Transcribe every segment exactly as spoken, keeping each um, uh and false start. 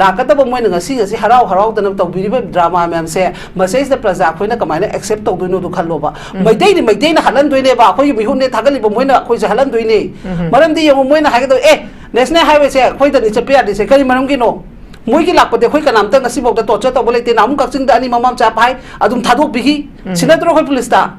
ꯂꯥꯛꯀꯗꯕ ꯃꯣꯏꯅ ꯉꯁꯤ ꯉꯁꯤ ꯍꯔꯥꯎ ꯍꯔꯥꯎꯗꯅ ꯇꯧꯕꯤꯔꯤꯕ ꯗ꯭ꯔꯃꯥ ꯃꯌꯥꯝꯁꯦ, ꯃꯁꯤꯗꯩꯁꯤꯗ ꯄ꯭ꯔꯖꯥ ꯑꯩꯈꯣꯏꯅ ꯀꯃꯥꯏꯅ ꯑꯦꯛꯁꯦꯞ ꯇꯧꯗꯣꯏꯅꯣꯗꯣ ꯈꯜꯂꯣꯕ꯫ ꯃꯩꯇꯩꯗꯤ ꯃꯩꯇꯩꯅ ꯍꯥꯠꯍꯟꯗꯣꯏꯅꯦꯕ, ꯑꯩꯈꯣꯏꯒꯤ ꯃꯤꯍꯨꯠꯅꯦ ꯊꯥꯒꯠꯂꯤꯕ ꯃꯣꯏꯅ ꯑꯩꯈꯣꯏꯁꯦ ꯍꯥꯠꯍꯟꯗꯣꯏꯅꯦ꯫ ꯃꯔꯝꯗꯤ ꯌꯦꯡꯉꯣ, ꯃꯣꯏꯅ ꯍꯥꯏꯒꯗꯕ, "ꯑꯦ, ꯅꯦꯁꯅꯦꯜ ꯍꯥꯏꯋꯦꯁꯦ ꯑꯩꯈꯣꯏꯗꯅꯤ ꯆꯠꯄ ꯌꯥꯗ꯭ꯔꯤꯁꯦ, ꯀꯔꯤ ꯃꯔꯝꯒꯤꯅꯣ? ꯃꯣꯏꯒꯤ ꯂꯥꯛꯄꯗꯤ ꯑꯩꯈꯣꯏ ꯀꯅꯥꯝꯇ ꯉꯁꯤꯐꯥꯎꯗ ꯇꯣꯔꯆꯔ ꯇꯧꯕ ꯂꯩꯇꯦ, ꯅꯍꯥꯟꯃꯨꯛ ꯀꯛꯆꯤꯡꯗ ꯑꯅꯤ ꯃꯃꯥ ꯃꯆꯥ ꯐꯥꯏ, ꯑꯗꯨꯝ ꯊꯥꯗꯣꯛꯄꯤꯈꯤ꯫ ꯁꯤ ꯅꯠꯇ꯭ꯔꯣ ꯑꯩꯈꯣꯏ ꯄꯨꯂꯤꯁꯇ?"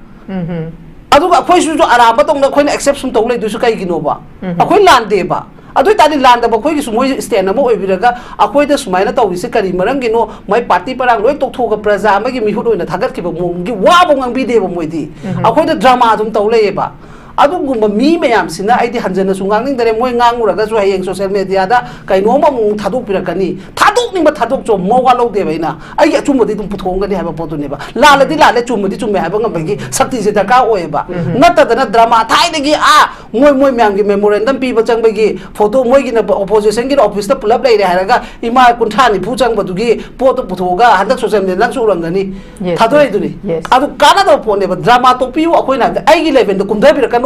ꯑꯗꯨꯒ ꯑꯩꯈꯣꯏꯁꯨ ꯑꯔꯥꯟꯕ ꯇꯧꯅ ꯑꯩꯈꯣꯏꯅ ꯑꯦꯛꯁꯦꯞ ꯁꯨꯝ ꯇꯧ ꯂꯩꯗꯣꯏꯁꯨ ꯀꯩꯒꯤꯅꯣꯕ? ꯑꯩꯈꯣꯏ ꯂꯥꯟꯗꯦꯕ꯫ ꯑꯗꯨ ꯑꯣꯏꯇꯥꯔꯗꯤ ꯂꯥꯟꯗꯕ ꯑꯩꯈꯣꯏꯒꯤꯁꯨ ꯃꯣꯏ ꯁ꯭ꯇꯦꯟ ꯑꯃ ꯑꯣꯏꯕꯤꯔꯒ ꯑꯩꯈꯣꯏꯗ ꯁꯨꯃꯥꯏꯅ ꯇꯧꯔꯤꯁꯦ ꯀꯔꯤ ꯃꯔꯝꯒꯤꯅꯣ? ꯃꯣꯏ ꯄꯥꯔꯇꯤ ꯄꯔꯥꯡ ꯂꯣꯏ ꯇꯣꯛꯊꯣꯛꯑꯒ ꯄ꯭ꯔꯖꯥ ꯑꯃꯒꯤ ꯃꯤꯍꯨꯠ ꯑꯣꯏꯅ ꯊꯥꯒꯠꯈꯤꯕ ꯃꯑꯣꯡꯒꯤ ꯋꯥꯕꯨ ꯉꯥꯡꯕꯤꯗꯦꯕ ꯃꯣꯏꯗꯤ꯫ ꯑꯩꯈꯣꯏꯗ ꯗ꯭ꯔꯃꯥ ꯑꯗꯨꯝ ꯇꯧ ꯂꯩꯌꯦꯕ꯫ ꯑꯗꯨꯒꯨꯝꯕ ꯃꯤ ꯃꯌꯥꯝꯁꯤꯅ ꯑꯩꯗꯤ ꯍꯟꯖꯟꯅꯁꯨ ꯉꯥꯡꯅꯤꯡꯗꯔꯦ꯫ ꯃꯣꯏ ꯉꯥꯡꯉꯨꯔꯒꯁꯨ ꯍꯌꯦꯡ ꯁꯣꯁꯦꯜ ꯃꯦꯗꯤꯌꯥꯗ ꯀꯩꯅꯣꯝ ꯑꯃꯨꯛ ꯊꯥꯗꯣꯛꯄꯤꯔꯛꯀꯅꯤ꯫ ꯊꯥꯗꯣꯛꯅꯤꯡꯕ ꯊꯥꯗꯣꯛꯆꯧ, ꯃꯋꯥ ꯂꯧꯗꯦꯕ ꯑꯩꯅ꯫ ꯑꯩꯒꯤ ꯑꯆꯨꯝꯕꯗꯤ ꯑꯗꯨꯝ ꯄꯨꯊꯣꯛꯑꯝꯒꯅꯤ ꯍꯥꯏꯕ ꯄꯣꯠꯇꯨꯅꯦꯕ꯫ ꯂꯥꯜꯂꯗꯤ ꯂꯥꯜꯂꯦ, ꯆꯨꯝꯃꯗꯤ ꯆꯨꯝꯃꯦ ꯍꯥꯏꯕ ꯉꯝꯕꯒꯤ ꯁꯛꯇꯤꯁꯦ ꯗꯔꯀꯥꯔ ꯑꯣꯏꯌꯦꯕ꯫ ꯅꯠꯇꯗꯅ ꯗ꯭ꯔꯃꯥ ꯊꯥꯏꯅꯒꯤ, ꯑꯥ, ꯃꯣꯏ, ꯃꯣꯏ ꯃꯌꯥꯝꯒꯤ ꯃꯦꯃꯣꯔꯦꯟꯗꯝ ꯄꯤꯕ ꯆꯪꯕꯒꯤ ꯐꯣꯇꯣ, ꯃꯣꯏꯒꯤꯅ ꯑꯣꯄꯣꯖꯤꯁꯟꯒꯤꯅ ꯑꯣꯐꯤꯁꯇ ꯄꯨꯂꯞ ꯂꯩꯔꯦ ꯍꯥꯏꯔꯒ ꯏꯃꯥ ꯀꯨꯟꯊ꯭ꯔꯥ ꯅꯤꯐꯨ ꯆꯪꯕꯗꯨꯒꯤ ꯄꯣꯠꯇꯣ ꯄꯨꯊꯣꯛꯑꯒ ꯍꯟꯗꯛ ꯁꯣꯁꯦꯜ ꯃꯦꯗꯤꯌꯥ ꯅꯪꯁꯨ ꯎꯔꯝꯒꯅꯤ꯫ Yes, ꯊꯥꯗꯣꯔꯛꯏꯗꯨꯅꯤ꯫ Yes. ꯑꯗꯨ ꯀꯥꯟꯅꯗꯕ ꯄꯣꯠꯅꯦꯕ꯫ ꯗ꯭ꯔꯃꯥ ꯇꯣꯛꯄꯤꯌꯨ, ꯑꯩꯈꯣꯏꯅ ꯍꯥꯏꯕꯗ ꯑꯩꯒꯤ ꯂꯦꯚꯦꯜꯗ ꯀꯨꯝꯊꯕꯤꯔꯛꯀꯅꯣꯕ꯫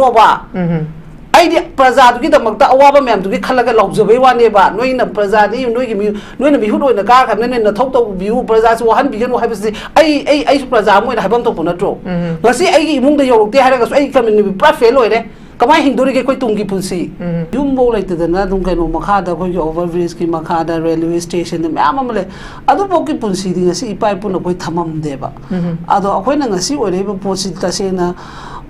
ꯑꯩꯗꯤ ꯄ꯭ꯔꯖꯥꯗꯨꯒꯤꯗꯃꯛꯇ ꯑꯋꯥꯕ ꯃꯌꯥꯝꯗꯨꯒꯤ ꯈꯜꯂꯒ ꯂꯥꯎꯖꯕꯩ ꯋꯥꯅꯦꯕ꯫ ꯅꯣꯏꯅ ꯄ꯭ꯔꯖꯥꯗꯤ, ꯅꯣꯏꯒꯤ ꯃꯤ-, ꯅꯣꯏꯅ ꯃꯤꯍꯨꯠ ꯑꯣꯏꯅ ꯀꯥꯈ꯭ꯔꯕꯅꯤꯅ ꯅꯣꯏ ꯅꯊꯧ ꯇꯧꯕꯤꯌꯨ, ꯄ꯭ꯔꯖꯥꯁꯤ ꯋꯥꯍꯟꯕꯤꯒꯅꯨ ꯍꯥꯏꯕꯁꯤꯗꯤ ꯑꯩ, ꯑꯩ, ꯑꯩꯁꯨ ꯄ꯭ꯔꯖꯥ ꯑꯃ ꯑꯣꯏꯅ ꯍꯥꯏꯐꯝ ꯊꯣꯛꯄ ꯅꯠꯇ꯭ꯔꯣ? ꯉꯁꯤ ꯑꯩꯒꯤ ꯏꯃꯨꯡꯗ ꯌꯧꯔꯛꯇꯦ ꯍꯥꯏꯔꯒꯁꯨ ꯑꯩ ꯀꯝꯃ꯭ꯌꯨꯅꯤꯇꯤ ꯄꯨꯔꯥ ꯐꯦꯜ ꯑꯣꯏꯔꯦ꯫ ꯀꯃꯥꯏꯅ ꯍꯤꯡꯗꯣꯔꯤꯒꯦ ꯑꯩꯈꯣꯏ ꯇꯨꯡꯒꯤ ꯄꯨꯟꯁꯤ? ꯌꯨꯝꯐꯧ ꯂꯩꯇꯗꯅ ꯑꯗꯨꯝ ꯀꯩꯅꯣ ꯃꯈꯥꯗ, ꯑꯩꯈꯣꯏꯒꯤ ꯑꯣꯚꯔ ꯕ꯭ꯔꯤꯖꯀꯤ ꯃꯈꯥꯗ, ꯔꯦꯜꯋꯦ ꯁ꯭ꯇꯦꯁꯟꯗ ꯃꯌꯥꯝ ꯑꯃ ꯂꯩ꯫ ꯑꯗꯨꯐꯥꯎꯒꯤ ꯄꯨꯟꯁꯤꯗꯤ ꯉꯁꯤ ꯏꯄꯥ ꯏꯄꯨꯅ ꯑꯩꯈꯣꯏ ꯊꯝꯃꯝꯗꯦꯕ꯫ ꯑꯗꯣ ꯑꯩꯈꯣꯏꯅ ꯉꯁꯤ ꯑꯣꯏꯔꯛꯏꯕ ꯄꯣꯠꯁꯤ ꯇꯁꯦꯡꯅ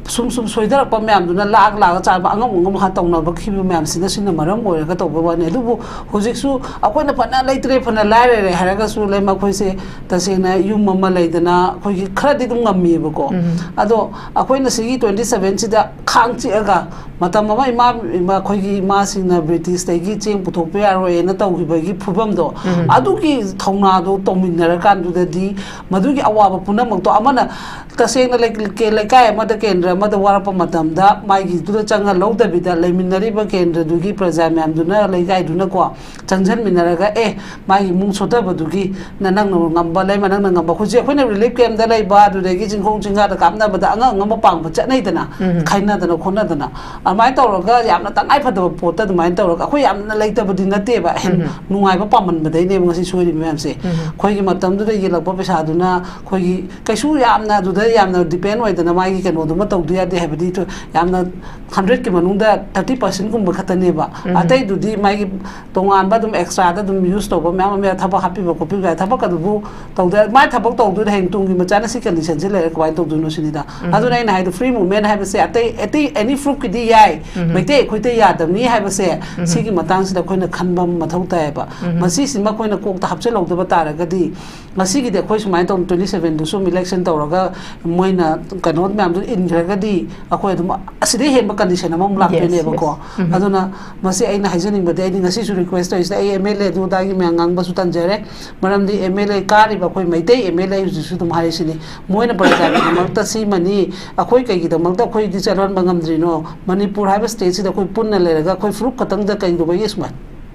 ꯁꯨꯝ ꯁꯨꯝ ꯁꯣꯏꯊꯔꯛꯄ ꯃꯌꯥꯝꯗꯨꯅ ꯂꯥꯛ ꯂꯥꯛꯑ ꯆꯥꯕ, ꯑꯉꯝ ꯑꯉꯝ ꯍꯥ ꯇꯧꯅꯕꯈꯤꯕ ꯃꯌꯥꯝꯁꯤꯅ, ꯁꯤꯅ ꯃꯔꯝ ꯑꯣꯏꯔꯒ ꯇꯧꯕ ꯋꯥꯅꯤ꯫ ꯑꯗꯨꯕꯨ ꯍꯧꯖꯤꯛꯁꯨ ꯑꯩꯈꯣꯏꯅ ꯐꯅ ꯂꯩꯇ꯭ꯔꯦ, ꯐꯅ ꯂꯥꯏꯔꯔꯦ ꯍꯥꯏꯔꯒꯁꯨ, ꯂꯩ, ꯃꯈꯣꯏꯁꯦ ꯇꯁꯦꯡꯅ ꯌꯨꯝ ꯑꯃ ꯂꯩꯗꯅ ꯑꯩꯈꯣꯏꯒꯤ ꯈꯔꯗꯤ ꯑꯗꯨꯝ ꯉꯝꯃꯤꯕꯀꯣ꯫ ꯑꯗꯣ ꯑꯩꯈꯣꯏꯅ ꯁꯤꯒꯤ ꯇ꯭ꯋꯦꯟꯇꯤ ꯁꯚꯦꯟꯁꯤꯗ ꯈꯥꯡ ꯆꯤꯛꯑꯒ ꯃꯇꯝ ꯑꯃ ꯏꯃꯥ, ꯏꯃꯥ, ꯑꯩꯈꯣꯏꯒꯤ ꯏꯃꯥꯁꯤꯡꯅ ꯕ꯭ꯔꯤꯇꯤꯁꯇꯒꯤ ꯆꯦꯡ ꯄꯨꯊꯣꯛꯄ ꯌꯥꯔꯣꯏꯅ ꯇꯧꯈꯤꯕꯒꯤ ꯐꯤꯕꯝꯗꯣ, ꯑꯗꯨꯒꯤ ꯊꯧꯅꯥꯗꯣ ꯇꯧꯃꯤꯟꯅꯔꯀꯥꯟꯗꯨꯗꯗꯤ ꯃꯗꯨꯒꯤ ꯑꯋꯥꯕ ꯄꯨꯝꯅꯃꯛꯇꯣ ꯑꯃꯅ ꯇꯁꯦꯡꯅ ꯂꯩ-, ꯂꯩꯀꯥꯏ ꯑꯃꯗ ꯀꯦꯟꯗ꯭ꯔ ꯑꯃꯗ ꯋꯥꯔꯛꯄ ꯃꯇꯝꯗ ꯃꯥꯒꯤꯗꯨꯗ ꯆꯪꯍꯜꯍꯧꯗꯕꯤꯗ ꯂꯩꯃꯤꯟꯅꯔꯤꯕ ꯀꯦꯟꯗ꯭ꯔꯗꯨꯒꯤ ꯄ꯭ꯔꯖꯥ ꯃꯌꯥꯝꯗꯨꯅ, ꯂꯩꯀꯥꯏꯗꯨꯅꯀꯣ, ꯆꯪꯁꯤꯟꯃꯤꯟꯅꯔꯒ, ꯑꯦ, ꯃꯥꯒꯤ ꯏꯃꯨꯡ ꯁꯣꯠꯊꯕꯗꯨꯒꯤ ꯅ-, ꯅꯪꯅ ꯉꯝꯕ ꯂꯩꯃ, ꯅꯪꯅ ꯉꯝꯕ꯫ ꯍꯧꯖꯤꯛ ꯑꯩꯈꯣꯏꯅ ꯔꯤꯂꯤꯐ ꯀꯦꯝꯗ ꯂꯩꯕ, ꯑꯗꯨꯗꯒꯤ ꯆꯤꯡꯈꯣꯡ ꯆꯤꯡꯈꯥꯗ ꯀꯥꯞꯅꯕꯗ ꯑꯉꯝ ꯑꯉꯝꯕ ꯄꯥꯡꯕ ꯆꯠꯅꯩꯗꯅ, ꯎꯝ꯫ ꯈꯥꯏꯅꯗꯅ ꯈꯣꯠꯅꯗꯅ꯫ ꯑꯗꯨꯃꯥꯏꯅ ꯇꯧꯔꯒ ꯌꯥꯝꯅ ꯇꯉꯥꯏ ꯐꯗꯕ ꯄꯣꯠꯇ ꯑꯗꯨꯃꯥꯏꯅ ꯇꯧꯔꯒ, ꯑꯩꯈꯣꯏ ꯌꯥꯝꯅ ꯂꯩꯇꯕꯗꯤ ꯅꯠꯇꯦꯕ, ꯍꯦꯟ-, ꯎꯝ꯫ ꯅꯨꯡꯉꯥꯏꯕ ꯄꯥꯝꯃꯟꯕꯗꯩꯅꯦꯕ ꯉꯁꯤ ꯁꯣꯏꯔꯤꯕ ꯃꯌꯥꯝꯁꯦ꯫ ꯎꯝ꯫ ꯑꯩꯈꯣꯏꯒꯤ ꯃꯇꯝꯗꯨꯗ ꯌꯦꯜꯂꯛꯄ ꯄꯩꯁꯥꯗꯨꯅ ꯑꯩꯈꯣꯏꯒꯤ ꯀꯩꯁꯨ ꯌꯥꯝꯅ ꯑꯗꯨꯗ ꯌꯥꯝꯅ ꯗꯤꯄꯦꯟ ꯑꯣꯏꯗꯅ ꯃꯥꯒꯤ ꯀꯩꯅꯣꯗꯨꯃ ꯇꯧꯗ ꯌꯥꯗꯦ ꯍꯥꯏꯕꯗꯤ ꯊꯣ-, ꯌꯥꯝꯅ ꯍꯟꯗ꯭ꯔꯦꯠꯀꯤ ꯃꯅꯨꯡꯗ ꯊꯥꯔꯇꯤ ꯄꯥꯔꯁꯦꯟꯒꯨꯝꯕ ꯈꯛꯇꯅꯦꯕ꯫ ꯎꯝ꯫ ꯑꯇꯩꯗꯨꯗꯤ ꯃꯥꯒꯤ ꯇꯣꯉꯥꯟꯕ ꯑꯗꯨꯝ ꯑꯦꯛꯁꯇ꯭ꯔꯥꯗ ꯑꯗꯨꯝ ꯌꯨꯁ ꯇꯧꯕ ꯃꯌꯥꯝ ꯑꯃ, ꯊꯕꯛ ꯍꯥꯞꯄꯤꯕ ꯈꯣꯠꯄꯤꯕ ꯌꯥꯏ꯫ ꯊꯕꯛ ꯑꯗꯨꯕꯨ ꯇꯧꯗ, ꯃꯥꯏ ꯊꯕꯛ ꯇꯧꯗꯣꯏꯗ ꯍꯌꯦꯡ ꯇꯨꯡꯒꯤ ꯃꯆꯥꯅ ꯁꯤ ꯀꯟꯗꯤꯁꯟꯁꯦ ꯂꯩꯔꯒ ꯀꯃꯥꯏꯅ ꯇꯧꯗꯣꯏꯅꯣ ꯁꯤꯅꯤꯗ꯫ ꯎꯝ꯫ ꯑꯗꯨꯅ ꯑꯩꯅ ꯍꯥꯏꯗꯣ, ꯐ꯭ꯔꯤ ꯃꯨꯚꯃꯦꯟ ꯍꯥꯏꯕꯁꯦ ꯑꯇꯩ, ꯑꯇꯩ ꯑꯦꯅꯤ ꯐ꯭ꯔꯨꯞꯀꯤꯗꯤ ꯌꯥꯏ, ꯎꯝ꯫ ꯃꯩꯇꯩ ꯑꯩꯈꯣꯏꯗ ꯌꯥꯗꯕꯅꯤ ꯍꯥꯏꯕꯁꯦ, ꯎꯝ꯫ ꯁꯤꯒꯤ ꯃꯇꯥꯡꯁꯤꯗ ꯑꯩꯈꯣꯏꯅ ꯈꯟꯕ ꯑꯃ ꯃꯊꯧ ꯇꯥꯏꯌꯦꯕ꯫ ꯎꯝ꯫ ꯃꯁꯤꯁꯤꯃ ꯑꯩꯈꯣꯏꯅ ꯀꯣꯛꯇ ꯍꯥꯞꯆꯤꯜꯍꯧꯗꯕ ꯇꯥꯔꯒꯗꯤ, ꯉꯁꯤꯒꯤꯗꯤ ꯑꯩꯈꯣꯏ ꯁꯨꯃꯥꯏꯅ ꯇꯧꯅ, ꯇ꯭ꯋꯦꯟꯇꯤ ꯁꯚꯦꯟꯗꯨꯁꯨ ꯏꯂꯦꯛꯁꯟ ꯇꯧꯔꯒ ꯃꯣꯏꯅ ꯀꯩꯅꯣ ꯃꯌꯥꯝꯗꯨ ꯏꯟꯈ꯭ꯔꯒꯗꯤ, ꯑꯩꯈꯣꯏ ꯑꯗꯨꯝ ꯑꯁꯤꯗꯩ ꯍꯦꯟꯕ ꯀꯟꯗꯤꯁꯟ ꯑꯃꯃꯨꯛ ꯂꯥꯛꯇꯣꯏꯅꯦꯕꯀꯣ꯫ Yes, yes. ꯎꯝ꯫ ꯑꯗꯨꯅ ꯃꯁꯤ ꯑꯩꯅ ꯍꯥꯏꯖꯅꯤꯡꯕꯗꯤ, ꯑꯩꯗꯤ ꯉꯁꯤꯁꯨ ꯔꯤꯀ꯭ꯋꯦꯁ ꯇꯧꯔꯤꯁꯤꯗ, ꯑꯩ ꯑꯦꯝ ꯑꯦꯜ ꯑꯦ ꯑꯗꯨ ꯑꯗꯥꯒꯤ ꯃꯌꯥꯝ ꯉꯥꯡꯕꯁꯨ ꯇꯟꯖꯔꯦ꯫ ꯃꯔꯝꯗꯤ ꯑꯦꯝ ꯑꯦꯜ ꯑꯦ ꯀꯥꯔꯤꯕ ꯑꯩꯈꯣꯏ ꯃꯩꯇꯩ ꯑꯦꯝ ꯑꯦꯜ ꯑꯦ ꯍꯧꯖꯤꯛꯁꯨ ꯑꯗꯨꯝ ꯍꯥꯏꯔꯤꯁꯤꯅꯤ, ꯃꯣꯏꯅ ꯄ꯭ꯔꯖꯥꯒꯤꯗꯃꯛꯇ ꯁꯤꯃꯅꯤ, ꯑꯩꯈꯣꯏ ꯀꯩꯒꯤꯗꯃꯛꯇ ꯑꯩꯈꯣꯏꯗꯤ ꯆꯠꯍꯟꯕ ꯉꯝꯗ꯭ꯔꯤꯅꯣ? ꯃꯅꯤꯄꯨꯔ ꯍꯥꯏꯕ ꯁ꯭ꯇꯦꯠꯁꯤꯗ ꯑꯩꯈꯣꯏ ꯄꯨꯟꯅ ꯂꯩꯔꯒ ꯑꯩꯈꯣꯏ ꯐꯨꯔꯨꯞ ꯈꯛꯇꯪꯗ ꯀꯩꯗꯧꯕꯒꯤ ꯁꯨꯃꯥꯏꯅ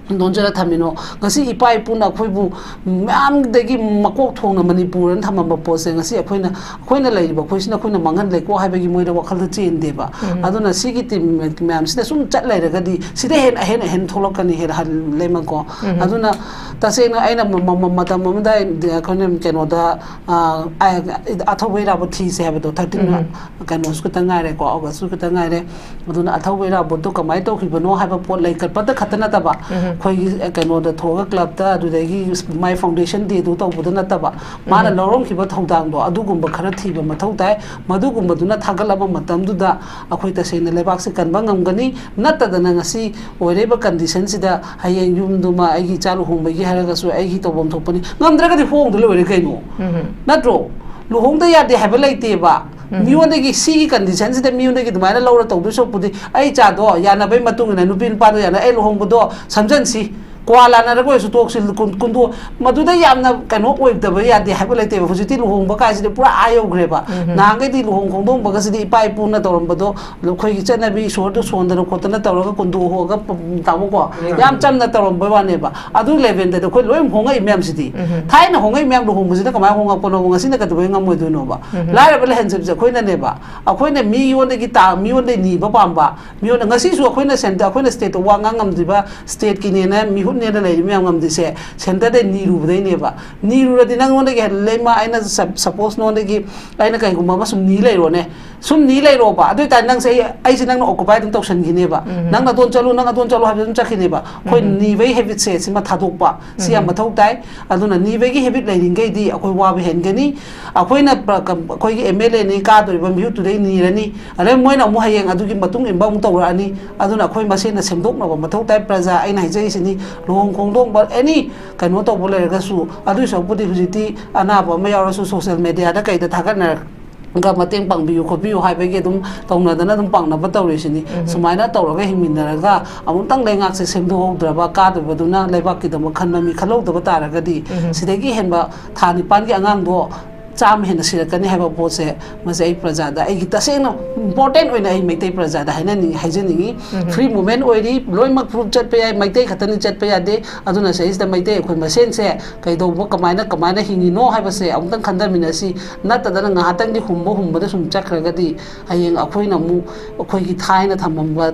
ꯅꯣꯟꯖꯔ ꯊꯝꯃꯤꯅꯣ? ꯉꯁꯤ ꯏꯄꯥ ꯏꯄꯨꯅ ꯑꯩꯈꯣꯏꯕꯨ ꯃꯌꯥꯝꯗꯒꯤ ꯃꯀꯣꯛ ꯊꯣꯡꯅ ꯃꯅꯤꯄꯨꯔ ꯑꯅ ꯊꯝꯃꯝꯕ ꯄꯣꯠꯁꯦ, ꯉꯁꯤ ꯑꯩꯈꯣꯏꯅ, ꯑꯩꯈꯣꯏꯅ ꯂꯩꯔꯤꯕ ꯑꯩꯈꯣꯏꯁꯤꯅ ꯑꯩꯈꯣꯏꯅ ꯃꯥꯡꯍꯟ ꯂꯩꯀꯣ ꯍꯥꯏꯕꯒꯤ ꯃꯣꯏꯗ ꯋꯥꯈꯜꯗ ꯆꯦꯟꯗꯦꯕ꯫ ꯎꯝ꯫ ꯑꯗꯨꯅ ꯁꯤꯒꯤ ꯇꯤꯝ ꯃꯌꯥꯝꯁꯤꯅ ꯁꯨꯝ ꯆꯠ ꯂꯩꯔꯒꯗꯤ ꯁꯤꯗ ꯍꯦꯟꯅ ꯑꯍꯦꯟ ꯑꯍꯦꯟ ꯊꯣꯛꯂꯛꯀꯅꯤ, ꯍꯦꯟꯅ ꯍꯟ-, ꯂꯩꯃꯟꯀꯣ꯫ ꯎꯝ꯫ ꯑꯗꯨꯅ ꯇꯁꯦꯡꯅ ꯑꯩꯅ ꯃ-, ꯃ-, ꯃ-, ꯃꯇꯝ ꯑꯃꯗ ꯑꯩꯈꯣꯏꯅ ꯀꯩꯅꯣꯗ, ꯑ, ꯑ, ꯑꯊꯧꯕ ꯏꯔꯥꯕꯣꯠ ꯊꯤꯁꯦ ꯍꯥꯏꯕꯗꯣ, ꯊꯥꯔꯇꯤꯟ ꯎꯝ꯫ ꯀꯩꯅꯣꯁꯨ ꯈꯤꯇꯪ ꯉꯥꯏꯔꯦꯀꯣ, ꯑꯣꯒꯁꯁꯨ ꯈꯤꯇꯪ ꯉꯥꯏꯔꯦ꯫ ꯑꯗꯨꯅ ꯑꯊꯧꯕ ꯏꯔꯥꯕꯣꯠꯇꯣ ꯀꯃꯥꯏꯅ ꯇꯧꯈꯤꯕꯅꯣ ꯍꯥꯏꯕ ꯄꯣꯠ ꯂꯩꯈꯠꯄꯗ ꯈꯛꯇ ꯅꯠꯇꯕ, ꯎꯝ꯫ ꯑꯩꯈꯣꯏꯒꯤ, ꯑ, ꯀꯩꯅꯣꯗ ꯊꯣꯛꯑꯒ ꯀ꯭ꯂꯕꯇ, ꯑꯗꯨꯗꯒꯤ ꯃꯥꯏ ꯐꯥꯎꯟꯗꯦꯁꯟ ꯗꯦꯗꯨ ꯇꯧꯕꯗ ꯅꯠꯇꯕ, ꯃꯥꯅ ꯎꯝ꯫ ꯂꯧꯔꯝꯈꯤꯕ ꯊꯧꯗꯥꯡꯗꯣ ꯑꯗꯨꯒꯨꯝꯕ ꯈꯔ ꯊꯤꯕ ꯃꯊꯧ ꯇꯥꯏ꯫ ꯃꯗꯨꯒꯨꯝꯕꯗꯨꯅ ꯊꯥꯒꯠꯂꯕ ꯃꯇꯝꯗꯨꯗ ꯑꯩꯈꯣꯏ ꯇꯁꯦꯡꯅ ꯂꯩꯕꯥꯛꯁꯦ ꯀꯟꯕ ꯉꯝꯒꯅꯤ꯫ ꯅꯠꯇꯗꯅ ꯉꯁꯤ ꯑꯣꯏꯔꯤꯕ ꯀꯟꯗꯤꯁꯟꯁꯤꯗ ꯍꯌꯦꯡ ꯌꯨꯝꯗꯨꯃ ꯑꯩꯒꯤ ꯏꯆꯥ ꯂꯨꯍꯣꯡꯕꯒꯤ ꯍꯥꯏꯔꯒꯁꯨ ꯑꯩꯒꯤ ꯇꯧꯐꯝ ꯊꯣꯛꯄꯅꯤ, ꯉꯝꯗ꯭ꯔꯒꯗꯤ ꯍꯣꯡꯗ ꯂꯣꯏꯔꯦ ꯀꯩꯅꯣ꯫ ꯎꯝ꯫ ꯅꯠꯇ꯭ꯔꯣ? ꯂꯨꯍꯣꯡꯗ ꯌꯥꯗꯦ ꯍꯥꯏꯕ ꯂꯩꯇꯦꯕ꯫ ꯎꯝ꯫ ꯃꯤꯉꯣꯟꯗꯒꯤ, ꯁꯤꯒꯤ ꯀꯟꯗꯤꯁꯟꯁꯤꯗ ꯃꯤꯉꯣꯟꯗꯒꯤ ꯑꯗꯨꯃꯥꯏꯅ ꯂꯧꯔ ꯇꯧꯗꯣꯏ ꯁꯔꯨꯛꯄꯨꯗꯤ, ꯑꯩ ꯏꯆꯥꯗꯣ ꯌꯥꯅꯕꯒꯤ ꯃꯇꯨꯡ ꯏꯟꯅ, ꯅꯨꯄꯤ ꯅꯨꯄꯥꯗꯣ ꯌꯥꯅ, ꯑꯩ ꯂꯨꯍꯣꯡꯕꯗꯣ ꯁꯝꯖꯟꯁꯤ, ꯀ꯭ꯋꯥ ꯂꯥꯟꯅꯔꯒ ꯑꯣꯏꯔꯁꯨ ꯇꯣꯛꯁꯤ, ꯀꯨꯟ-, ꯀꯨꯟꯗꯣ-, ꯃꯗꯨꯗ ꯌꯥꯝꯅ ꯀꯩꯅꯣ ꯑꯣꯏꯗꯕ ꯌꯥꯗꯦ ꯍꯥꯏꯕ ꯂꯩꯇꯦꯕ꯫ ꯍꯧꯖꯤꯛꯇꯤ ꯂꯨꯍꯣꯡꯕ ꯀꯥꯏꯁꯤꯗꯤ ꯄꯨꯔꯥ ꯑꯥ ꯌꯧꯈ꯭ꯔꯦꯕ꯫ ꯎꯝ꯫ ꯅꯍꯥꯟꯈꯩꯗꯤ ꯂꯨꯍꯣꯡ ꯈꯣꯡꯗꯣꯡꯕꯒꯁꯤꯗꯤ ꯏꯄꯥ ꯏꯄꯨꯅ ꯇꯧꯔꯝꯕꯗꯣ, ꯑꯩꯈꯣꯏꯒꯤ ꯆꯠꯅꯕꯤ ꯏꯁꯣꯔꯗꯣ ꯁꯣꯟꯗꯅ ꯈꯣꯠꯇꯅ ꯇꯧꯔꯒ ꯀꯨꯟꯗꯣ ꯍꯣꯛꯑꯒ ꯄ-, ꯇꯥꯃꯣꯀꯣ, ꯎꯝ꯫ ꯌꯥꯝ ꯆꯝꯅ ꯇꯧꯔꯝꯕꯩ ꯋꯥꯅꯦꯕ꯫ ꯑꯗꯨ ꯂꯦꯚꯦꯜꯗꯗꯤ ꯑꯩꯈꯣꯏ ꯂꯣꯏ ꯍꯣꯡꯉꯛꯏ ꯃꯌꯥꯝꯁꯤꯗꯤ꯫ ꯎꯝ꯫ ꯊꯥꯏꯅ ꯍꯣꯡꯉꯛꯏ ꯃꯌꯥꯝ ꯂꯨꯍꯣꯡꯕꯁꯤꯅ ꯀꯃꯥꯏꯅ ꯍꯣꯡꯉꯛꯄꯅꯣꯕ? ꯉꯁꯤꯅ ꯀꯩꯗꯧꯕꯩ ꯉꯝꯃꯣꯏꯗꯣꯏꯅꯣꯕ? ꯎꯝ꯫ ꯂꯥꯏꯔꯕ ꯂꯩꯍꯟꯖꯕꯁꯦ ꯑꯩꯈꯣꯏꯅꯅꯦꯕ꯫ ꯑꯩꯈꯣꯏꯅ ꯃꯤꯉꯣꯟꯗꯒꯤ ꯇꯥ-, ꯃꯤꯉꯣꯟꯗꯒꯤ ꯅꯤꯕ ꯄꯥꯝꯕ, ꯃꯤꯉꯣꯟꯗ, ꯉꯁꯤꯁꯨ ꯑꯩꯈꯣꯏꯅ ꯁꯦꯟꯇ-, ꯑꯩꯈꯣꯏꯅ ꯁ꯭ꯇꯦꯠꯇ ꯋꯥ ꯉꯥꯡ ꯉꯝꯗ꯭ꯔꯤꯕ, ꯁ꯭ꯇꯦꯠꯀꯤꯅꯦꯅ ꯃꯤꯍꯨꯠꯅꯦꯅ ꯂꯩꯔꯤ ꯃꯌꯥꯝ ꯉꯝꯗ꯭ꯔꯤꯁꯦ ꯁꯦꯟꯇꯔꯗ ꯅꯤꯔꯨꯕꯗꯩꯅꯦꯕ꯫ ꯅꯤꯔꯨꯔꯗꯤ ꯅꯪꯉꯣꯟꯗꯒꯤ ꯍꯦꯟꯅ ꯂꯩꯃ ꯑꯩꯅ ꯁꯞ-, ꯁꯄꯣꯁ ꯅꯉꯣꯟꯗꯒꯤ ꯑꯩꯅ ꯀꯩꯒꯨꯝꯕ ꯑꯃ ꯁꯨꯝ ꯅꯤ ꯂꯩꯔꯣꯅꯦ, ꯁꯨꯝ ꯅꯤ ꯂꯩꯔꯣꯕ꯫ ꯑꯗꯨ ꯑꯣꯏꯇꯥꯔꯗꯤ ꯅꯪꯁꯦ ꯑꯩ, ꯑꯩꯁꯦ ꯅꯪꯅ ꯑꯣꯀꯨꯄꯥꯏ ꯑꯗꯨꯝ ꯇꯧꯁꯟꯈꯤꯅꯦꯕ꯫ ꯎꯝ꯫ ꯅꯪ ꯑꯗꯣꯟ ꯆꯠꯂꯨ, ꯅꯪ ꯑꯗꯣꯟ ꯆꯠꯂꯨ ꯍꯥꯏꯕꯗ ꯑꯗꯨꯝ ꯆꯠꯈꯤꯅꯦꯕ꯫ ꯑꯩꯈꯣꯏ ꯎꯝ꯫ ꯅꯤꯕꯒꯤ ꯍꯦꯕꯤꯠꯁꯦ ꯁꯤꯃ ꯊꯥꯗꯣꯛꯄ ꯁꯤ ꯌꯥꯝ ꯎꯝ꯫ ꯃꯊꯧ ꯇꯥꯏ꯫ ꯑꯗꯨꯅ ꯅꯤꯕꯒꯤ ꯍꯦꯕꯤꯠ ꯂꯩꯔꯤꯈꯩꯗꯤ ꯑꯩꯈꯣꯏ ꯋꯥꯕ ꯍꯦꯟꯒꯅꯤ꯫ ꯑꯩꯈꯣꯏꯅ ꯄ꯭ꯔ-, ꯀꯝ-, ꯑꯩꯈꯣꯏꯒꯤ ꯑꯦꯝ ꯑꯦꯜ ꯑꯦꯅꯤ ꯀꯥꯗꯣꯔꯤꯕ ꯃꯤꯍꯨꯠꯇꯨꯗꯩ ꯅꯤꯔꯅꯤ, ꯑꯗꯩ ꯃꯣꯏꯅ ꯑꯃꯨꯛ ꯍꯌꯦꯡ ꯑꯗꯨꯒꯤ ꯃꯇꯨꯡ ꯏꯟꯕ ꯑꯃꯨꯛ ꯇꯧꯔꯛꯑꯅꯤ꯫ ꯑꯗꯨꯅ ꯑꯩꯈꯣꯏ ꯃꯁꯦꯟꯅ ꯁꯦꯝꯗꯣꯛꯅꯕ ꯃꯊꯧ ꯇꯥꯏ꯫ ꯄ꯭ꯔꯖꯥ, ꯑꯩꯅ ꯍꯥꯏꯖꯔꯤꯁꯤꯅꯤ, ꯂꯨꯍꯣꯡ ꯈꯣꯡꯗꯣꯡꯕ ꯑꯦꯅꯤ ꯀꯩꯅꯣ ꯇꯧꯕ ꯂꯩꯔꯒꯁꯨ, ꯑꯗꯨꯒꯤ ꯁꯔꯨꯛꯄꯨꯗꯤ ꯍꯧꯖꯤꯛꯇꯤ ꯑꯅꯥꯕ ꯑꯃ ꯌꯥꯎꯔꯁꯨ ꯁꯣꯁꯦꯜ ꯃꯦꯗꯤꯌꯥꯗ ꯀꯩꯗ ꯊꯥꯒꯠꯅꯔꯒ ꯃꯇꯦꯡ ꯄꯥꯡꯕꯤꯌꯨ ꯈꯣꯠꯄꯤꯌꯨ ꯍꯥꯏꯕꯒꯤ ꯑꯗꯨꯝ ꯇꯧꯅꯗꯅ ꯑꯗꯨꯝ ꯄꯥꯡꯅꯕ ꯇꯧꯔꯤꯁꯤꯅꯤ꯫ ꯎꯝ꯫ ꯁꯨꯃꯥꯏꯅ ꯇꯧꯔꯒ ꯍꯤꯡꯃꯤꯟꯅꯔꯒ ꯑꯃꯨꯛꯇꯪ ꯂꯩꯉꯥꯛꯁꯦ ꯁꯦꯝꯗꯣꯛꯍꯧꯗ꯭ꯔꯕ, ꯀꯥꯗꯕꯗꯨꯅ ꯂꯩꯕꯥꯛꯀꯤꯗꯃꯛ ꯈꯟꯕ ꯃꯤ ꯈꯜꯍꯧꯗꯕ ꯇꯥꯔꯒꯗꯤ, ꯎꯝ꯫ ꯁꯤꯗꯒꯤ ꯍꯦꯟꯕ ꯊꯥ ꯅꯤꯄꯥꯟꯒꯤ ꯑꯉꯥꯡꯗꯣ ꯆꯥꯝꯃ ꯍꯦꯟꯅ ꯁꯤꯔꯛꯀꯅꯤ ꯍꯥꯏꯕ ꯄꯣꯠꯁꯦ, ꯃꯁꯤ ꯑꯩ ꯄ꯭ꯔꯖꯥꯗ, ꯑꯩꯒꯤ ꯇꯁꯦꯡꯅ ꯏꯝꯄꯣꯔꯇꯦꯟ ꯑꯣꯏꯅ ꯑꯩ ꯃꯩꯇꯩ ꯄ꯭ꯔꯖꯥꯗ ꯍꯥꯏꯅꯅꯤꯡ-, ꯍꯥꯏꯖꯅꯤꯡꯉꯤ꯫ ꯎꯝ꯫ ꯐ꯭ꯔꯤ ꯃꯨꯚꯃꯦꯟ ꯑꯣꯏꯔꯤ, ꯂꯣꯏꯅꯃꯛ ꯒ꯭ꯔꯨꯞ ꯆꯠꯄ ꯌꯥꯏ, ꯃꯩꯇꯩ ꯈꯛꯇꯅꯤ ꯆꯠꯄ ꯌꯥꯗꯦ꯫ ꯑꯗꯨꯅ ꯁꯤꯗꯩꯁꯤꯗ ꯃꯩꯇꯩ ꯑꯩꯈꯣꯏ ꯃꯁꯦꯟꯁꯦ ꯀꯩꯗꯧꯕ, ꯀꯃꯥꯏꯅ, ꯀꯃꯥꯏꯅ ꯍꯤꯡꯉꯤꯅꯣ ꯍꯥꯏꯕꯁꯦ ꯑꯃꯨꯛꯇꯪ ꯈꯟꯊꯃꯤꯟꯅꯁꯤ꯫ ꯅꯠꯇꯗꯅ ꯉꯥꯏꯍꯥꯛꯇꯪꯗꯤ ꯍꯨꯝꯕ ꯍꯨꯝꯕꯗ ꯁꯨꯝ ꯆꯠꯈ꯭ꯔꯒꯗꯤ ꯍꯌꯦꯡ ꯑꯩꯈꯣꯏꯅ ꯑꯃꯨꯛ ꯑꯩꯈꯣꯏꯒꯤ ꯊꯥꯏꯅ ꯊꯝꯃꯝꯕ,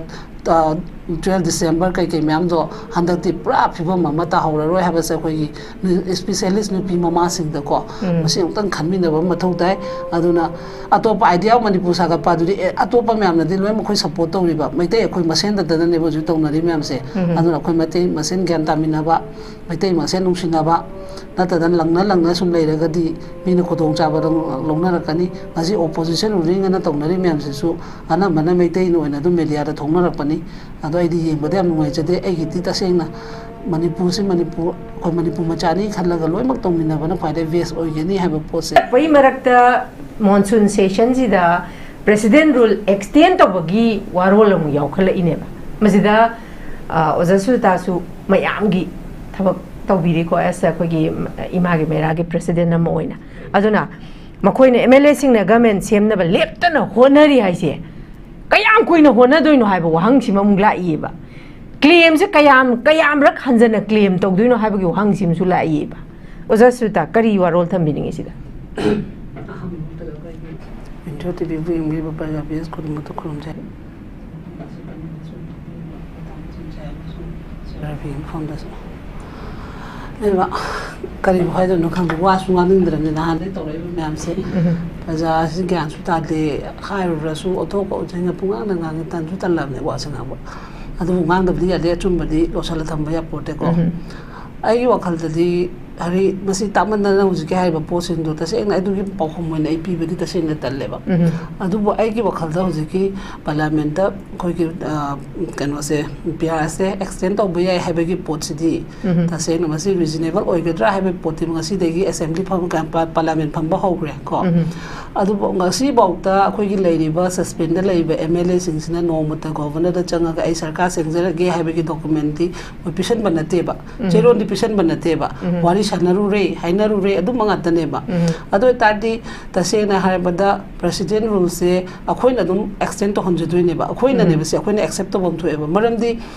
ꯑ, ꯇꯨꯋꯦꯜꯐ ꯗꯤꯁꯦꯝꯕꯔ ꯀꯩꯀꯩ ꯃꯌꯥꯝꯗꯣ ꯍꯟꯗꯛꯇꯤ ꯄꯨꯔꯥ ꯐꯤꯕꯝ ꯑꯃ ꯇꯥꯍꯧꯔꯔꯣꯏ ꯍꯥꯏꯕꯁꯦ ꯑꯩꯈꯣꯏꯒꯤ ꯅꯨ-, ꯏꯁꯄꯤꯁꯦꯂꯤꯁ ꯅꯨꯄꯤ ꯃꯃꯥꯁꯤꯡꯗꯀꯣ, ꯎꯝ꯫ ꯃꯁꯤ ꯑꯃꯨꯛꯇꯪ ꯈꯟꯃꯤꯟꯅꯕ ꯑꯃ ꯃꯊꯧ ꯇꯥꯏ꯫ ꯑꯗꯨꯅ ꯑꯇꯣꯞꯄ ꯑꯥꯏꯗꯤꯌꯥ ꯃꯅꯤꯄꯨꯔ ꯁꯥꯒꯠꯄ ꯑꯗꯨꯗꯤ, ꯑꯦ, ꯑꯇꯣꯞꯄ ꯃꯌꯥꯝꯅꯗꯤ ꯂꯣꯏꯅꯃꯛ ꯑꯩꯈꯣꯏ ꯁꯞꯄꯣꯔꯠ ꯇꯧꯔꯤꯕ, ꯃꯩꯇꯩ ꯑꯩꯈꯣꯏ ꯃꯁꯦꯟꯗꯇꯅꯅꯦꯕ ꯍꯧꯖꯤꯛ ꯇꯧꯅꯔꯤ ꯃꯌꯥꯝꯁꯦ꯫ ꯎꯝ꯫ ꯑꯗꯨꯅ ꯑꯩꯈꯣꯏ ꯃꯩꯇꯩ ꯃꯁꯦꯟ ꯒ꯭ꯌꯥꯟ ꯇꯥꯃꯤꯟꯅꯕ, ꯃꯩꯇꯩ ꯃꯁꯦꯟ ꯅꯨꯡꯁꯤꯅꯕ ꯅꯠꯇꯗꯅ ꯂꯪꯅ ꯂꯪꯅ ꯁꯨꯝ ꯂꯩꯔꯒꯗꯤ ꯃꯤꯅ ꯈꯨꯗꯣꯡꯆꯥꯕ ꯂꯧ-, ꯂꯧꯅꯔꯛꯀꯅꯤ꯫ ꯉꯁꯤ ꯑꯣꯄꯣꯖꯤꯁꯟ ꯔꯨꯂꯤꯡ ꯑꯅ ꯇꯧꯅꯔꯤ ꯃꯌꯥꯝꯁꯤꯁꯨ ꯑꯅꯝꯕꯅ ꯃꯩꯇꯩꯅ ꯑꯣꯏꯅ ꯑꯗꯨꯝ ꯃꯦꯗꯤꯌꯥꯗ ꯊꯣꯛꯅꯔꯛꯄꯅꯤ꯫ ꯑꯗꯣ ꯑꯩꯗꯤ ꯌꯦꯡꯕꯗ ꯌꯥꯝ ꯅꯨꯡꯉꯥꯏꯖꯗꯦ꯫ ꯑꯩꯒꯤꯗꯤ ꯇꯁꯦꯡꯅ ꯃꯅꯤꯄꯨꯔꯁꯤ ꯃꯅꯤꯄꯨꯔ, ꯑꯩꯈꯣꯏ ꯃꯅꯤꯄꯨꯔ ꯃꯆꯥꯅꯤ ꯈꯜꯂꯒ ꯂꯣꯏꯅꯃꯛ ꯇꯧꯃꯤꯟꯅꯕꯅ ꯈ꯭ꯋꯥꯏꯗꯒꯤ ꯕꯦꯁ ꯑꯣꯏꯒꯅꯤ ꯍꯥꯏꯕ ꯄꯣꯠꯁꯦ꯫ ꯃꯩ ꯃꯔꯛꯇ ꯃꯣꯟꯁꯨꯟ ꯁꯦꯁꯟꯁꯤꯗ ꯄ꯭ꯔꯦꯁꯤꯗꯦꯟ ꯔꯨꯜ ꯑꯦꯛꯁꯇꯦꯟ ꯇꯧꯕꯒꯤ ꯋꯥꯔꯣꯜ ꯑꯃꯨꯛ ꯌꯥꯎꯈꯠꯂꯛꯏꯅꯦꯕ꯫ ꯃꯁꯤꯗ ꯑ, ꯑꯣꯖꯥ ꯁꯨꯖꯇꯥꯁꯨ ꯃꯌꯥꯝꯒꯤ ꯊꯕꯛ ꯇꯧꯕꯤꯔꯤꯀꯣ, ꯑꯦꯁ ꯑꯩꯈꯣꯏꯒꯤ ꯏꯃꯥꯒꯤ ꯃꯦꯔꯥꯒꯤ ꯄ꯭ꯔꯦꯁꯤꯗꯦꯟ ꯑꯃ ꯑꯣꯏꯅ꯫ ꯑꯗꯨꯅ ꯃꯈꯣꯏꯅ ꯑꯦꯝ ꯑꯦꯜ ꯑꯦꯁꯤꯡꯅ ꯒꯃꯦꯟ ꯁꯦꯝꯅꯕ ꯂꯦꯞꯇꯅ ꯍꯣꯠꯅꯔꯤ ꯍꯥꯏꯁꯦ ꯀꯌꯥꯝ ꯀꯨꯏꯅ ꯍꯣꯠꯅꯗꯣꯏꯅꯣ ꯍꯥꯏꯕ ꯋꯥꯍꯪꯁꯤꯃ ꯑꯃꯨꯛ ꯂꯥꯛꯏꯌꯦꯕ꯫ ꯀ꯭ꯂꯦꯝꯁꯦ ꯀꯌꯥꯝ ꯀꯌꯥꯝꯔꯛ ꯍꯟꯖꯟꯅ ꯀ꯭ꯂꯦꯝ ꯇꯧꯗꯣꯏꯅꯣ ꯍꯥꯏꯕꯒꯤ ꯋꯥꯍꯪꯁꯤꯃꯁꯨ ꯂꯥꯛꯏꯌꯦꯕ꯫ ꯑꯣꯖꯥ ꯁꯨꯖꯇꯥ, ꯀꯔꯤ ꯋꯥꯔꯣꯜ ꯊꯝꯕꯤꯅꯤꯡꯉꯤ ꯁꯤꯗ? ꯑꯍꯥꯟꯕꯗ ꯑꯩꯈꯣꯏꯒꯤ ꯏꯟꯗꯤꯌꯥ ꯇꯤ ꯚꯤꯕꯨ ꯌꯦꯡꯕꯤꯕ ꯄ꯭ꯔꯖꯥ ꯚꯤꯌꯨꯁ ꯈꯨꯗꯤꯡꯃꯛꯇ ꯈꯨꯔꯨꯝꯖꯔꯤ꯫ ꯔꯕꯤ ꯃꯐꯝꯗꯁꯨ ꯂꯩꯕ ꯀꯔꯤꯕꯨ ꯍꯥꯏꯗꯣꯏꯅꯣ ꯈꯪꯗꯦ, ꯋꯥꯁꯨ ꯉꯥꯡꯅꯤꯡꯗ꯭ꯔꯕꯅꯤ ꯅꯍꯥꯟꯗꯩ ꯇꯧꯔꯛꯏꯕ ꯃꯌꯥꯝꯁꯦ꯫ ꯎꯝ꯫ ꯄ꯭ꯔꯖꯥꯁꯤ ꯒ꯭ꯌꯥꯟꯁꯨ ꯇꯥꯗꯦ, ꯍꯥꯏꯔꯨꯔꯁꯨ ꯑꯣꯊꯣꯛ ꯑꯣꯊꯦꯡꯅ ꯄꯨꯡꯉꯥꯡꯗ ꯉꯥꯡꯉꯤ, ꯇꯟꯁꯨ ꯇꯜꯂꯕꯅꯦ ꯋꯥꯁꯦ ꯉꯥꯡꯕ꯫ ꯑꯗꯨꯕꯨ ꯉꯥꯡꯗꯕꯗꯤ ꯌꯥꯗꯦ, ꯑꯆꯨꯝꯕꯗꯤ ꯂꯣꯠꯁꯤꯜꯂ ꯊꯝꯕ ꯌꯥꯄꯣꯠꯇꯦꯀꯣ꯫ ꯎꯝ꯫ ꯑꯩꯒꯤ ꯋꯥꯈꯜꯗꯗꯤ ꯍꯥꯏꯗꯤ ꯃꯁꯤ ꯇꯥꯃꯟꯗꯅ ꯍꯧꯖꯤꯛꯀꯤ ꯍꯥꯏꯔꯤꯕ ꯄꯣꯠꯁꯤꯡꯗꯣ ꯇꯁꯦꯡꯅ ꯑꯗꯨꯒꯤ ꯄꯥꯎꯈꯨꯝ ꯑꯣꯏꯅ ꯑꯩ ꯄꯤꯕꯗꯤ ꯇꯁꯦꯡꯅ ꯇꯜꯂꯦꯕ꯫ ꯎꯝ꯫ ꯑꯗꯨꯕꯨ ꯑꯩꯒꯤ ꯋꯥꯈꯜꯗ ꯍꯧꯖꯤꯛꯀꯤ ꯄꯥꯔꯂꯤꯌꯥꯃꯦꯟꯠꯇ ꯑꯩꯈꯣꯏꯒꯤ, ꯑ, ꯀꯩꯅꯣꯁꯦ, ꯄꯤ ꯑꯥꯔ ꯑꯦꯁꯁꯦ ꯑꯦꯛꯁꯇꯦꯟ ꯇꯧꯕ ꯌꯥꯏ ꯍꯥꯏꯕꯒꯤ ꯄꯣꯠꯁꯤꯗꯤ ꯎꯝ꯫ ꯇꯁꯦꯡꯅ ꯃꯁꯤ ꯔꯤꯖꯅꯦꯕꯜ ꯑꯣꯏꯒꯗ꯭ꯔꯥ ꯍꯥꯏꯕꯒꯤ ꯄꯣꯠꯇꯤ ꯉꯁꯤꯗꯒꯤ ꯑꯦꯁꯦꯝꯕ꯭ꯂꯤ ꯐꯝ-, ꯄꯥꯔꯂꯤꯌꯥꯃꯦꯟꯠ ꯐꯝꯕ ꯍꯧꯈ꯭ꯔꯦ ꯀꯣ꯫ ꯎꯝ꯫ ꯑꯗꯨꯕꯨ ꯉꯁꯤꯐꯥꯎꯗ ꯑꯩꯈꯣꯏꯒꯤ ꯂꯩꯔꯤꯕ ꯁꯁꯄꯦꯟꯗ ꯂꯩꯔꯤꯕ ꯑꯦꯝ ꯑꯦꯜ ꯑꯦꯁꯤꯡꯁꯤꯅ ꯅꯣꯡꯃꯇ ꯒꯣꯕꯔꯅꯔꯗ ꯆꯪꯉꯒ ꯑꯩ ꯁꯔꯀꯥꯔ ꯁꯦꯝꯖꯔꯒꯦ ꯍꯥꯏꯕꯒꯤ ꯗꯣꯀꯨꯃꯦꯟꯠꯇꯤ ꯃꯣꯏ ꯄꯤꯁꯟꯕ ꯅꯠꯇꯦꯕ, ꯎꯝ꯫ ꯆꯦꯔꯣꯜꯗꯤ ꯄꯤꯁꯟꯕ ꯅꯠꯇꯦꯕ꯫ ꯎꯝ꯫ ꯋꯥꯔꯤ ꯁꯥꯟꯅꯔꯨꯔꯦ, ꯍꯥꯏꯅꯔꯨꯔꯦ, ꯑꯗꯨꯝꯕ ꯉꯥꯛꯇꯅꯦꯕ꯫ ꯎꯝ꯫ ꯑꯗꯨ ꯑꯣꯏꯇꯥꯔꯗꯤ ꯇꯁꯦꯡꯅ ꯍꯥꯏꯔꯕꯗ ꯄ꯭ꯔꯦꯁꯤꯗꯦꯟꯠ ꯔꯨꯜꯁꯦ ꯑꯩꯈꯣꯏꯅ ꯑꯗꯨꯝ ꯑꯦꯛꯁꯇꯦꯟ ꯇꯧꯍꯟꯖꯗꯣꯏꯅꯦꯕ, ꯑꯩꯈꯣꯏꯅꯅꯦꯕ ꯎꯝ꯫ ꯁꯤ ꯑꯩꯈꯣꯏꯅ ꯑꯦꯛꯁꯦꯞ ꯇꯧꯐꯝ ꯊꯣꯛꯑꯦꯕ꯫ ꯃꯔꯝꯗꯤ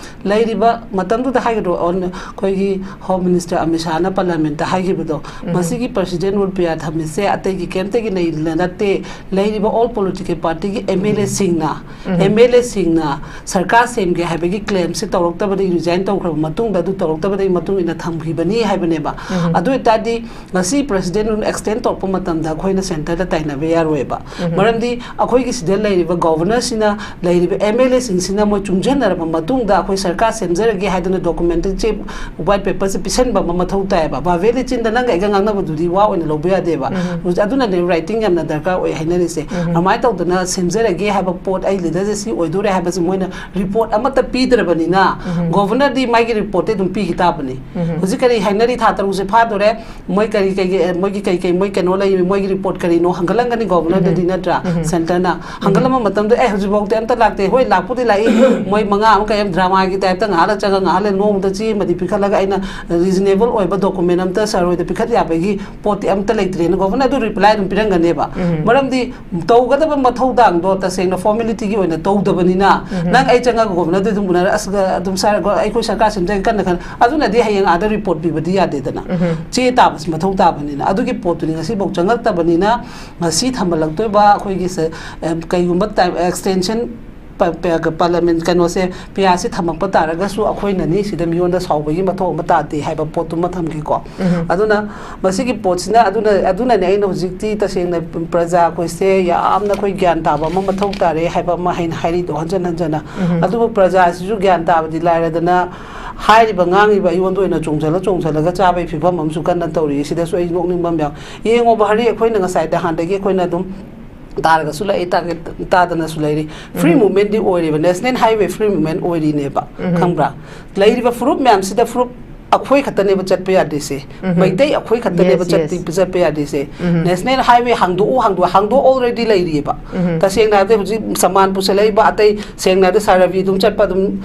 ꯂꯩꯔꯤꯕ ꯃꯇꯝꯗꯨꯗ ꯍꯥꯏꯒꯗ꯭ꯔꯣ, ꯑꯣꯟ-, ꯑꯩꯈꯣꯏꯒꯤ ꯍꯣꯝ ꯃꯤꯅꯤꯁꯇꯔ ꯑꯃꯤꯠ ꯁꯥꯍꯅ ꯄꯥꯔꯂꯤꯌꯥꯃꯦꯟꯠꯇ ꯍꯥꯏꯈꯤꯕꯗꯣ, ꯎꯝ꯫ ꯃꯁꯤꯒꯤ ꯄ꯭ꯔꯦꯁꯤꯗꯦꯟꯠ ꯔꯨꯜ ꯄꯤ ꯑꯥꯔ ꯊꯝꯃꯤꯁꯦ ꯑꯇꯩꯒꯤ ꯀꯩꯝꯇꯒꯤ ꯂꯩ-, ꯅꯠꯇꯦ, ꯂꯩꯔꯤꯕ ꯑꯣꯜ ꯄꯣꯂꯤꯇꯤꯀꯦꯜ ꯄꯥꯔꯇꯤꯒꯤ ꯑꯦꯝ ꯑꯦꯜ ꯑꯦꯁꯤꯡꯅ, ꯎꯝ꯫ ꯑꯦꯝ ꯑꯦꯜ ꯑꯦꯁꯤꯡꯅ ꯁꯔꯀꯥꯔ ꯁꯦꯝꯒꯦ ꯍꯥꯏꯕꯒꯤ ꯀ꯭ꯂꯦꯝꯁꯦ ꯇꯧꯔꯛꯇꯕꯗꯒꯤ, ꯔꯤꯖꯥꯏꯟ ꯇꯧꯈ꯭ꯔꯕ ꯃꯇꯨꯡꯗ ꯑꯗꯨ ꯇꯧꯔꯛꯇꯕꯗꯒꯤ ꯃꯇꯨꯡ ꯏꯟꯅ ꯊꯝꯈꯤꯕꯅꯤ ꯍꯥꯏꯕꯅꯦꯕ꯫ ꯎꯝ꯫ ꯑꯗꯨ ꯑꯣꯏꯇꯥꯔꯗꯤ ꯉꯁꯤ ꯄ꯭ꯔꯦꯁꯤꯗꯦꯟꯠ ꯔꯨꯜ ꯑꯦꯛꯁꯇꯦꯟ ꯇꯧꯔꯛꯄ ꯃꯇꯝꯗ ꯑꯩꯈꯣꯏꯅ ꯁꯦꯟꯇꯔꯗ ꯇꯥꯏꯅꯕ ꯌꯥꯔꯣꯏꯕ꯫ ꯎꯝ꯫ ꯃꯔꯝꯗꯤ ꯑꯩꯈꯣꯏꯒꯤ ꯁꯤꯗ ꯂꯩꯔꯤꯕ ꯒꯣꯕꯔꯅꯔꯁꯤꯅ, ꯂꯩꯔꯤꯕ ꯑꯦꯝ ꯑꯦꯜ ꯑꯦꯁꯤꯡꯁꯤꯅ ꯃꯣꯏ ꯆꯨꯡꯁꯤꯟꯅꯔꯕ ꯃꯇꯨꯡꯗ ꯑꯩꯈꯣꯏ ꯁꯔꯀꯥꯔ ꯁꯦꯝꯖꯔꯒꯦ ꯍꯥꯏꯗꯅ ꯗꯣꯀꯨꯃꯦꯟꯠ ꯆꯦ, ꯋꯥꯏꯠ ꯄꯦꯄꯔꯁꯦ ꯄꯤꯁꯟꯕ ꯑꯃ ꯃꯊꯧ ꯇꯥꯏꯌꯦꯕ꯫ ꯚꯥꯕꯦꯂꯤ ꯆꯤꯟꯗ ꯅꯪꯒ ꯑꯩꯒ ꯉꯥꯡꯅꯕꯗꯨꯗꯤ ꯋꯥ ꯑꯣꯏꯅ ꯂꯧꯕ ꯌꯥꯗꯦꯕ꯫ ꯎꯝ꯫ ꯍꯧꯖꯤꯛ ꯑꯗꯨꯅꯅꯦ ꯔꯥꯏꯇꯤꯡ ꯌꯥꯝꯅ ꯗꯔꯀꯥꯔ ꯑꯣꯏ ꯍꯥꯏꯅꯔꯤꯁꯦ꯫ ꯎꯝ꯫ ꯑꯗꯨꯃꯥꯏꯅ ꯇꯧꯗꯅ ꯁꯦꯝꯖꯔꯒꯦ ꯍꯥꯏꯕ ꯄꯣꯠ, ꯑꯩ ꯂꯤꯗꯔꯁꯦ ꯁꯤ ꯑꯣꯏꯗꯣꯔꯦ ꯍꯥꯏꯕꯁꯦ ꯃꯣꯏꯅ ꯔꯤꯄꯣꯔꯠ ꯑꯃꯠꯇ ꯄꯤꯗ꯭ꯔꯕꯅꯤꯅ ꯎꯝ꯫ ꯒꯣꯕꯔꯅꯔꯗꯤ ꯃꯥꯒꯤ ꯔꯤꯄꯣꯔꯠꯇꯤ ꯑꯗꯨꯝ ꯄꯤꯈꯤ ꯇꯥꯕꯅꯤ꯫ ꯎꯝ꯫ ꯍꯧꯖꯤꯛ ꯀꯔꯤ ꯍꯥꯏꯅꯔꯤ, ꯊꯥ ꯇꯔꯨꯛꯁꯦ ꯐꯥꯗꯣꯔꯦ, ꯃꯣꯏ ꯀꯔꯤ ꯀꯩꯒꯤ, ꯑꯦ, ꯃꯣꯏꯒꯤ ꯀꯩ ꯀꯩ, ꯃꯣꯏ ꯀꯩꯅꯣ ꯂꯩ, ꯃꯣꯏꯒꯤ ꯔꯤꯄꯣꯔꯠ ꯀꯔꯤꯅꯣ ꯍꯪꯒꯠꯂꯝꯒꯅꯤ ꯒꯣꯕꯔꯅꯔꯗꯗꯤ, ꯅꯠꯇ꯭ꯔꯥ? ꯁꯦꯟꯇꯔꯅ ꯍꯪꯒꯠꯂꯝꯕ ꯃꯇꯝꯗ, "ꯑꯦ, ꯍꯧꯖꯤꯛꯐꯥꯎꯗꯤ ꯑꯝꯇ ꯂꯥꯛꯇꯦ, ꯍꯣꯏ, ꯂꯥꯛꯄꯨꯗꯤ ꯂꯥꯛꯏ, ꯃꯣꯏ ꯃꯉꯥ ꯑꯃ ꯀꯩ ꯑꯃ ꯗ꯭ꯔꯃꯥꯒꯤ ꯇꯥꯏꯞꯇ ꯉꯥꯏꯍꯥꯛ ꯂꯩ ꯆꯪꯉ ꯉꯥꯏꯍꯥꯛ ꯂꯩ ꯅꯣꯡꯃꯗ ꯆꯦ ꯑꯃꯗꯤ ꯄꯤꯈꯠꯂꯒ ꯑꯩꯅ ꯔꯤꯖꯅꯦꯕꯜ ꯑꯣꯏꯕ ꯗꯣꯀꯨꯃꯦꯟ ꯑꯝꯇ ꯁꯥꯔ ꯍꯣꯏꯗ ꯄꯤꯈꯠ ꯌꯥꯕꯒꯤ ꯄꯣꯠꯇꯤ ꯑꯝꯇ ꯂꯩꯇ꯭ꯔꯦꯅ" ꯒꯣꯕꯔꯅꯔ ꯑꯗꯨ ꯔꯤꯄ꯭ꯂꯥꯏ ꯑꯗꯨꯝ ꯄꯤꯔꯝꯒꯅꯦꯕ꯫ ꯃꯔꯝꯗꯤ ꯇꯧꯒꯗꯕ ꯃꯊꯧꯗꯥꯡꯗꯣ ꯇꯁꯦꯡꯅ ꯐꯣꯔꯃꯦꯂꯤꯇꯤꯒꯤ ꯑꯣꯏꯅ ꯇꯧꯗꯕꯅꯤꯅ, ꯅꯪ ꯑꯩ ꯆꯪꯉꯒ ꯒꯣꯕꯔꯅꯔꯗ ꯑꯗꯨꯝ ꯎꯅꯔ, "ꯑꯁ, ꯑꯗꯨꯝ ꯁꯥꯔ, ꯑꯩꯈꯣꯏ ꯁꯔꯀꯥꯔ ꯁꯤꯟꯖꯒꯦ ꯀꯟꯅ ꯈꯟ-," ꯑꯗꯨꯅꯗꯤ ꯍꯌꯦꯡ ꯑꯥꯗ ꯔꯤꯄꯣꯔꯠ ꯄꯤꯕꯗꯤ ꯌꯥꯗꯦꯗꯅ꯫ ꯆꯦ ꯇꯥꯕꯁꯤ ꯃꯊꯧ ꯇꯥꯕꯅꯤꯅ, ꯑꯗꯨꯒꯤ ꯄꯣꯠꯇꯨꯗꯤ ꯉꯁꯤꯐꯥꯎ ꯆꯪꯉꯛꯇꯕꯅꯤꯅ, ꯉꯁꯤ ꯊꯝꯍꯜꯂꯛꯇꯣꯏꯕ ꯑꯩꯈꯣꯏꯒꯤ ꯁꯦ-, ꯑꯦ, ꯀꯩꯒꯨꯝꯕ ꯇꯥꯏꯝ ꯑꯦꯛꯁꯇꯦꯟꯁꯟ ꯄ-, ꯄ-, ꯄꯥꯔꯂꯤꯌꯥꯃꯦꯟ ꯀꯩꯅꯣꯁꯦ, ꯄꯤꯌꯥꯁꯦ ꯊꯝꯃꯛꯄ ꯇꯥꯔꯒꯁꯨ ꯑꯩꯈꯣꯏꯅꯅꯤ ꯁꯤꯗ ꯃꯤꯉꯣꯟꯗ ꯁꯥꯎꯕꯒꯤ ꯃꯊꯧ ꯑꯃ ꯇꯥꯗꯦ ꯍꯥꯏꯕ ꯄꯣꯠꯇꯨꯃ ꯊꯝꯈꯤꯀꯣ꯫ ꯑꯗꯨꯅ ꯃꯁꯤꯒꯤ ꯄꯣꯠꯁꯤꯅ, ꯑꯗꯨꯅ, ꯑꯗꯨꯅꯅꯦ ꯑꯩꯅ ꯍꯧꯖꯤꯛꯇꯤ ꯇꯁꯦꯡꯅ ꯄ꯭ꯔꯖꯥ ꯑꯩꯈꯣꯏꯁꯦ ꯌꯥꯝꯅ ꯑꯩꯈꯣꯏ ꯒ꯭ꯌꯥꯟ ꯇꯥꯕ ꯑꯃ ꯃꯊꯧ ꯇꯥꯔꯦ ꯍꯥꯏꯕ ꯑꯃ ꯍꯥꯏꯅ ꯍꯥꯏꯔꯤꯗꯣ ꯍꯟꯖꯟ ꯍꯟꯖꯟꯅ꯫ ꯑꯗꯨꯕꯨ ꯄ꯭ꯔꯖꯥꯁꯤꯁꯨ ꯒ꯭ꯌꯥꯟ ꯇꯥꯕꯗꯤ ꯂꯥꯏꯔꯗꯅ, ꯍꯥꯏꯔꯤꯕ ꯉꯥꯡꯉꯤꯕ ꯑꯩꯉꯣꯟꯗ ꯑꯣꯏꯅ ꯆꯣꯡꯁꯤꯜꯂ ꯆꯣꯡꯁꯤꯜꯂꯒ ꯆꯥꯕꯒꯤ ꯐꯤꯕꯝ ꯑꯃꯁꯨ ꯀꯟꯅ ꯇꯧꯔꯤ꯫ ꯁꯤꯗꯁꯨ ꯑꯩ ꯅꯣꯛꯅꯤꯡꯕ ꯑꯃ ꯌꯥꯎ-, ꯌꯦꯡꯉꯣꯕ, ꯍꯔꯤ, ꯑꯩꯈꯣꯏꯅ ꯉꯁꯥꯏꯗ ꯍꯥꯟꯗꯒꯤ ꯑꯩꯈꯣꯏꯅ ꯑꯗꯨꯝ ꯇꯥꯔꯒꯁꯨ ꯂꯩ, ꯇꯥꯒ-, ꯇꯥꯗꯅꯁꯨ ꯂꯩꯔꯤ꯫ ꯐ꯭ꯔꯤ ꯃꯨꯚꯃꯦꯟꯗꯤ ꯑꯣꯏꯔꯤꯕ, ꯅꯦꯁꯅꯦꯜ ꯍꯥꯏꯋꯦ ꯐ꯭ꯔꯤ ꯃꯨꯚꯃꯦꯟ ꯑꯣꯏꯔꯤꯅꯦꯕ, ꯈꯪꯕ꯭ꯔꯥ? ꯂꯩꯔꯤꯕ ꯐꯨꯔꯨꯞ ꯃꯌꯥꯝꯁꯤꯗ ꯐꯨꯔꯨꯞ ꯑꯩꯈꯣꯏ ꯈꯛꯇꯅꯦꯕ ꯆꯠꯄ ꯌꯥꯗ꯭ꯔꯤꯁꯦ, ꯃꯩꯇꯩ ꯑꯩꯈꯣꯏ ꯈꯛꯇꯅꯦꯕ Yes, ꯆꯠ-, yes. ꯆꯠꯄ ꯌꯥꯗ꯭ꯔꯤꯁꯦ꯫ ꯅꯦꯁꯅꯦꯜ ꯍꯥꯏꯋꯦ ꯍꯥꯡꯗꯣꯛꯎ, ꯍꯥꯡꯗꯣꯛꯎ, ꯍꯥꯡꯗꯣꯛ already ꯂꯩꯔꯤꯑꯕ꯫ ꯇꯁꯦꯡꯅ ꯍꯥꯏꯔꯕꯗ ꯍꯧꯖꯤꯛ ꯁꯃꯥꯟ ꯄꯨꯁꯜꯂꯛꯏꯕ, ꯑꯇꯩ ꯁꯦꯡꯅ ꯍꯥꯏꯔꯕꯗ ꯁꯥꯔ ꯔꯕꯤ ꯑꯗꯨꯝ ꯆꯠꯄ, ꯑꯗꯨꯝ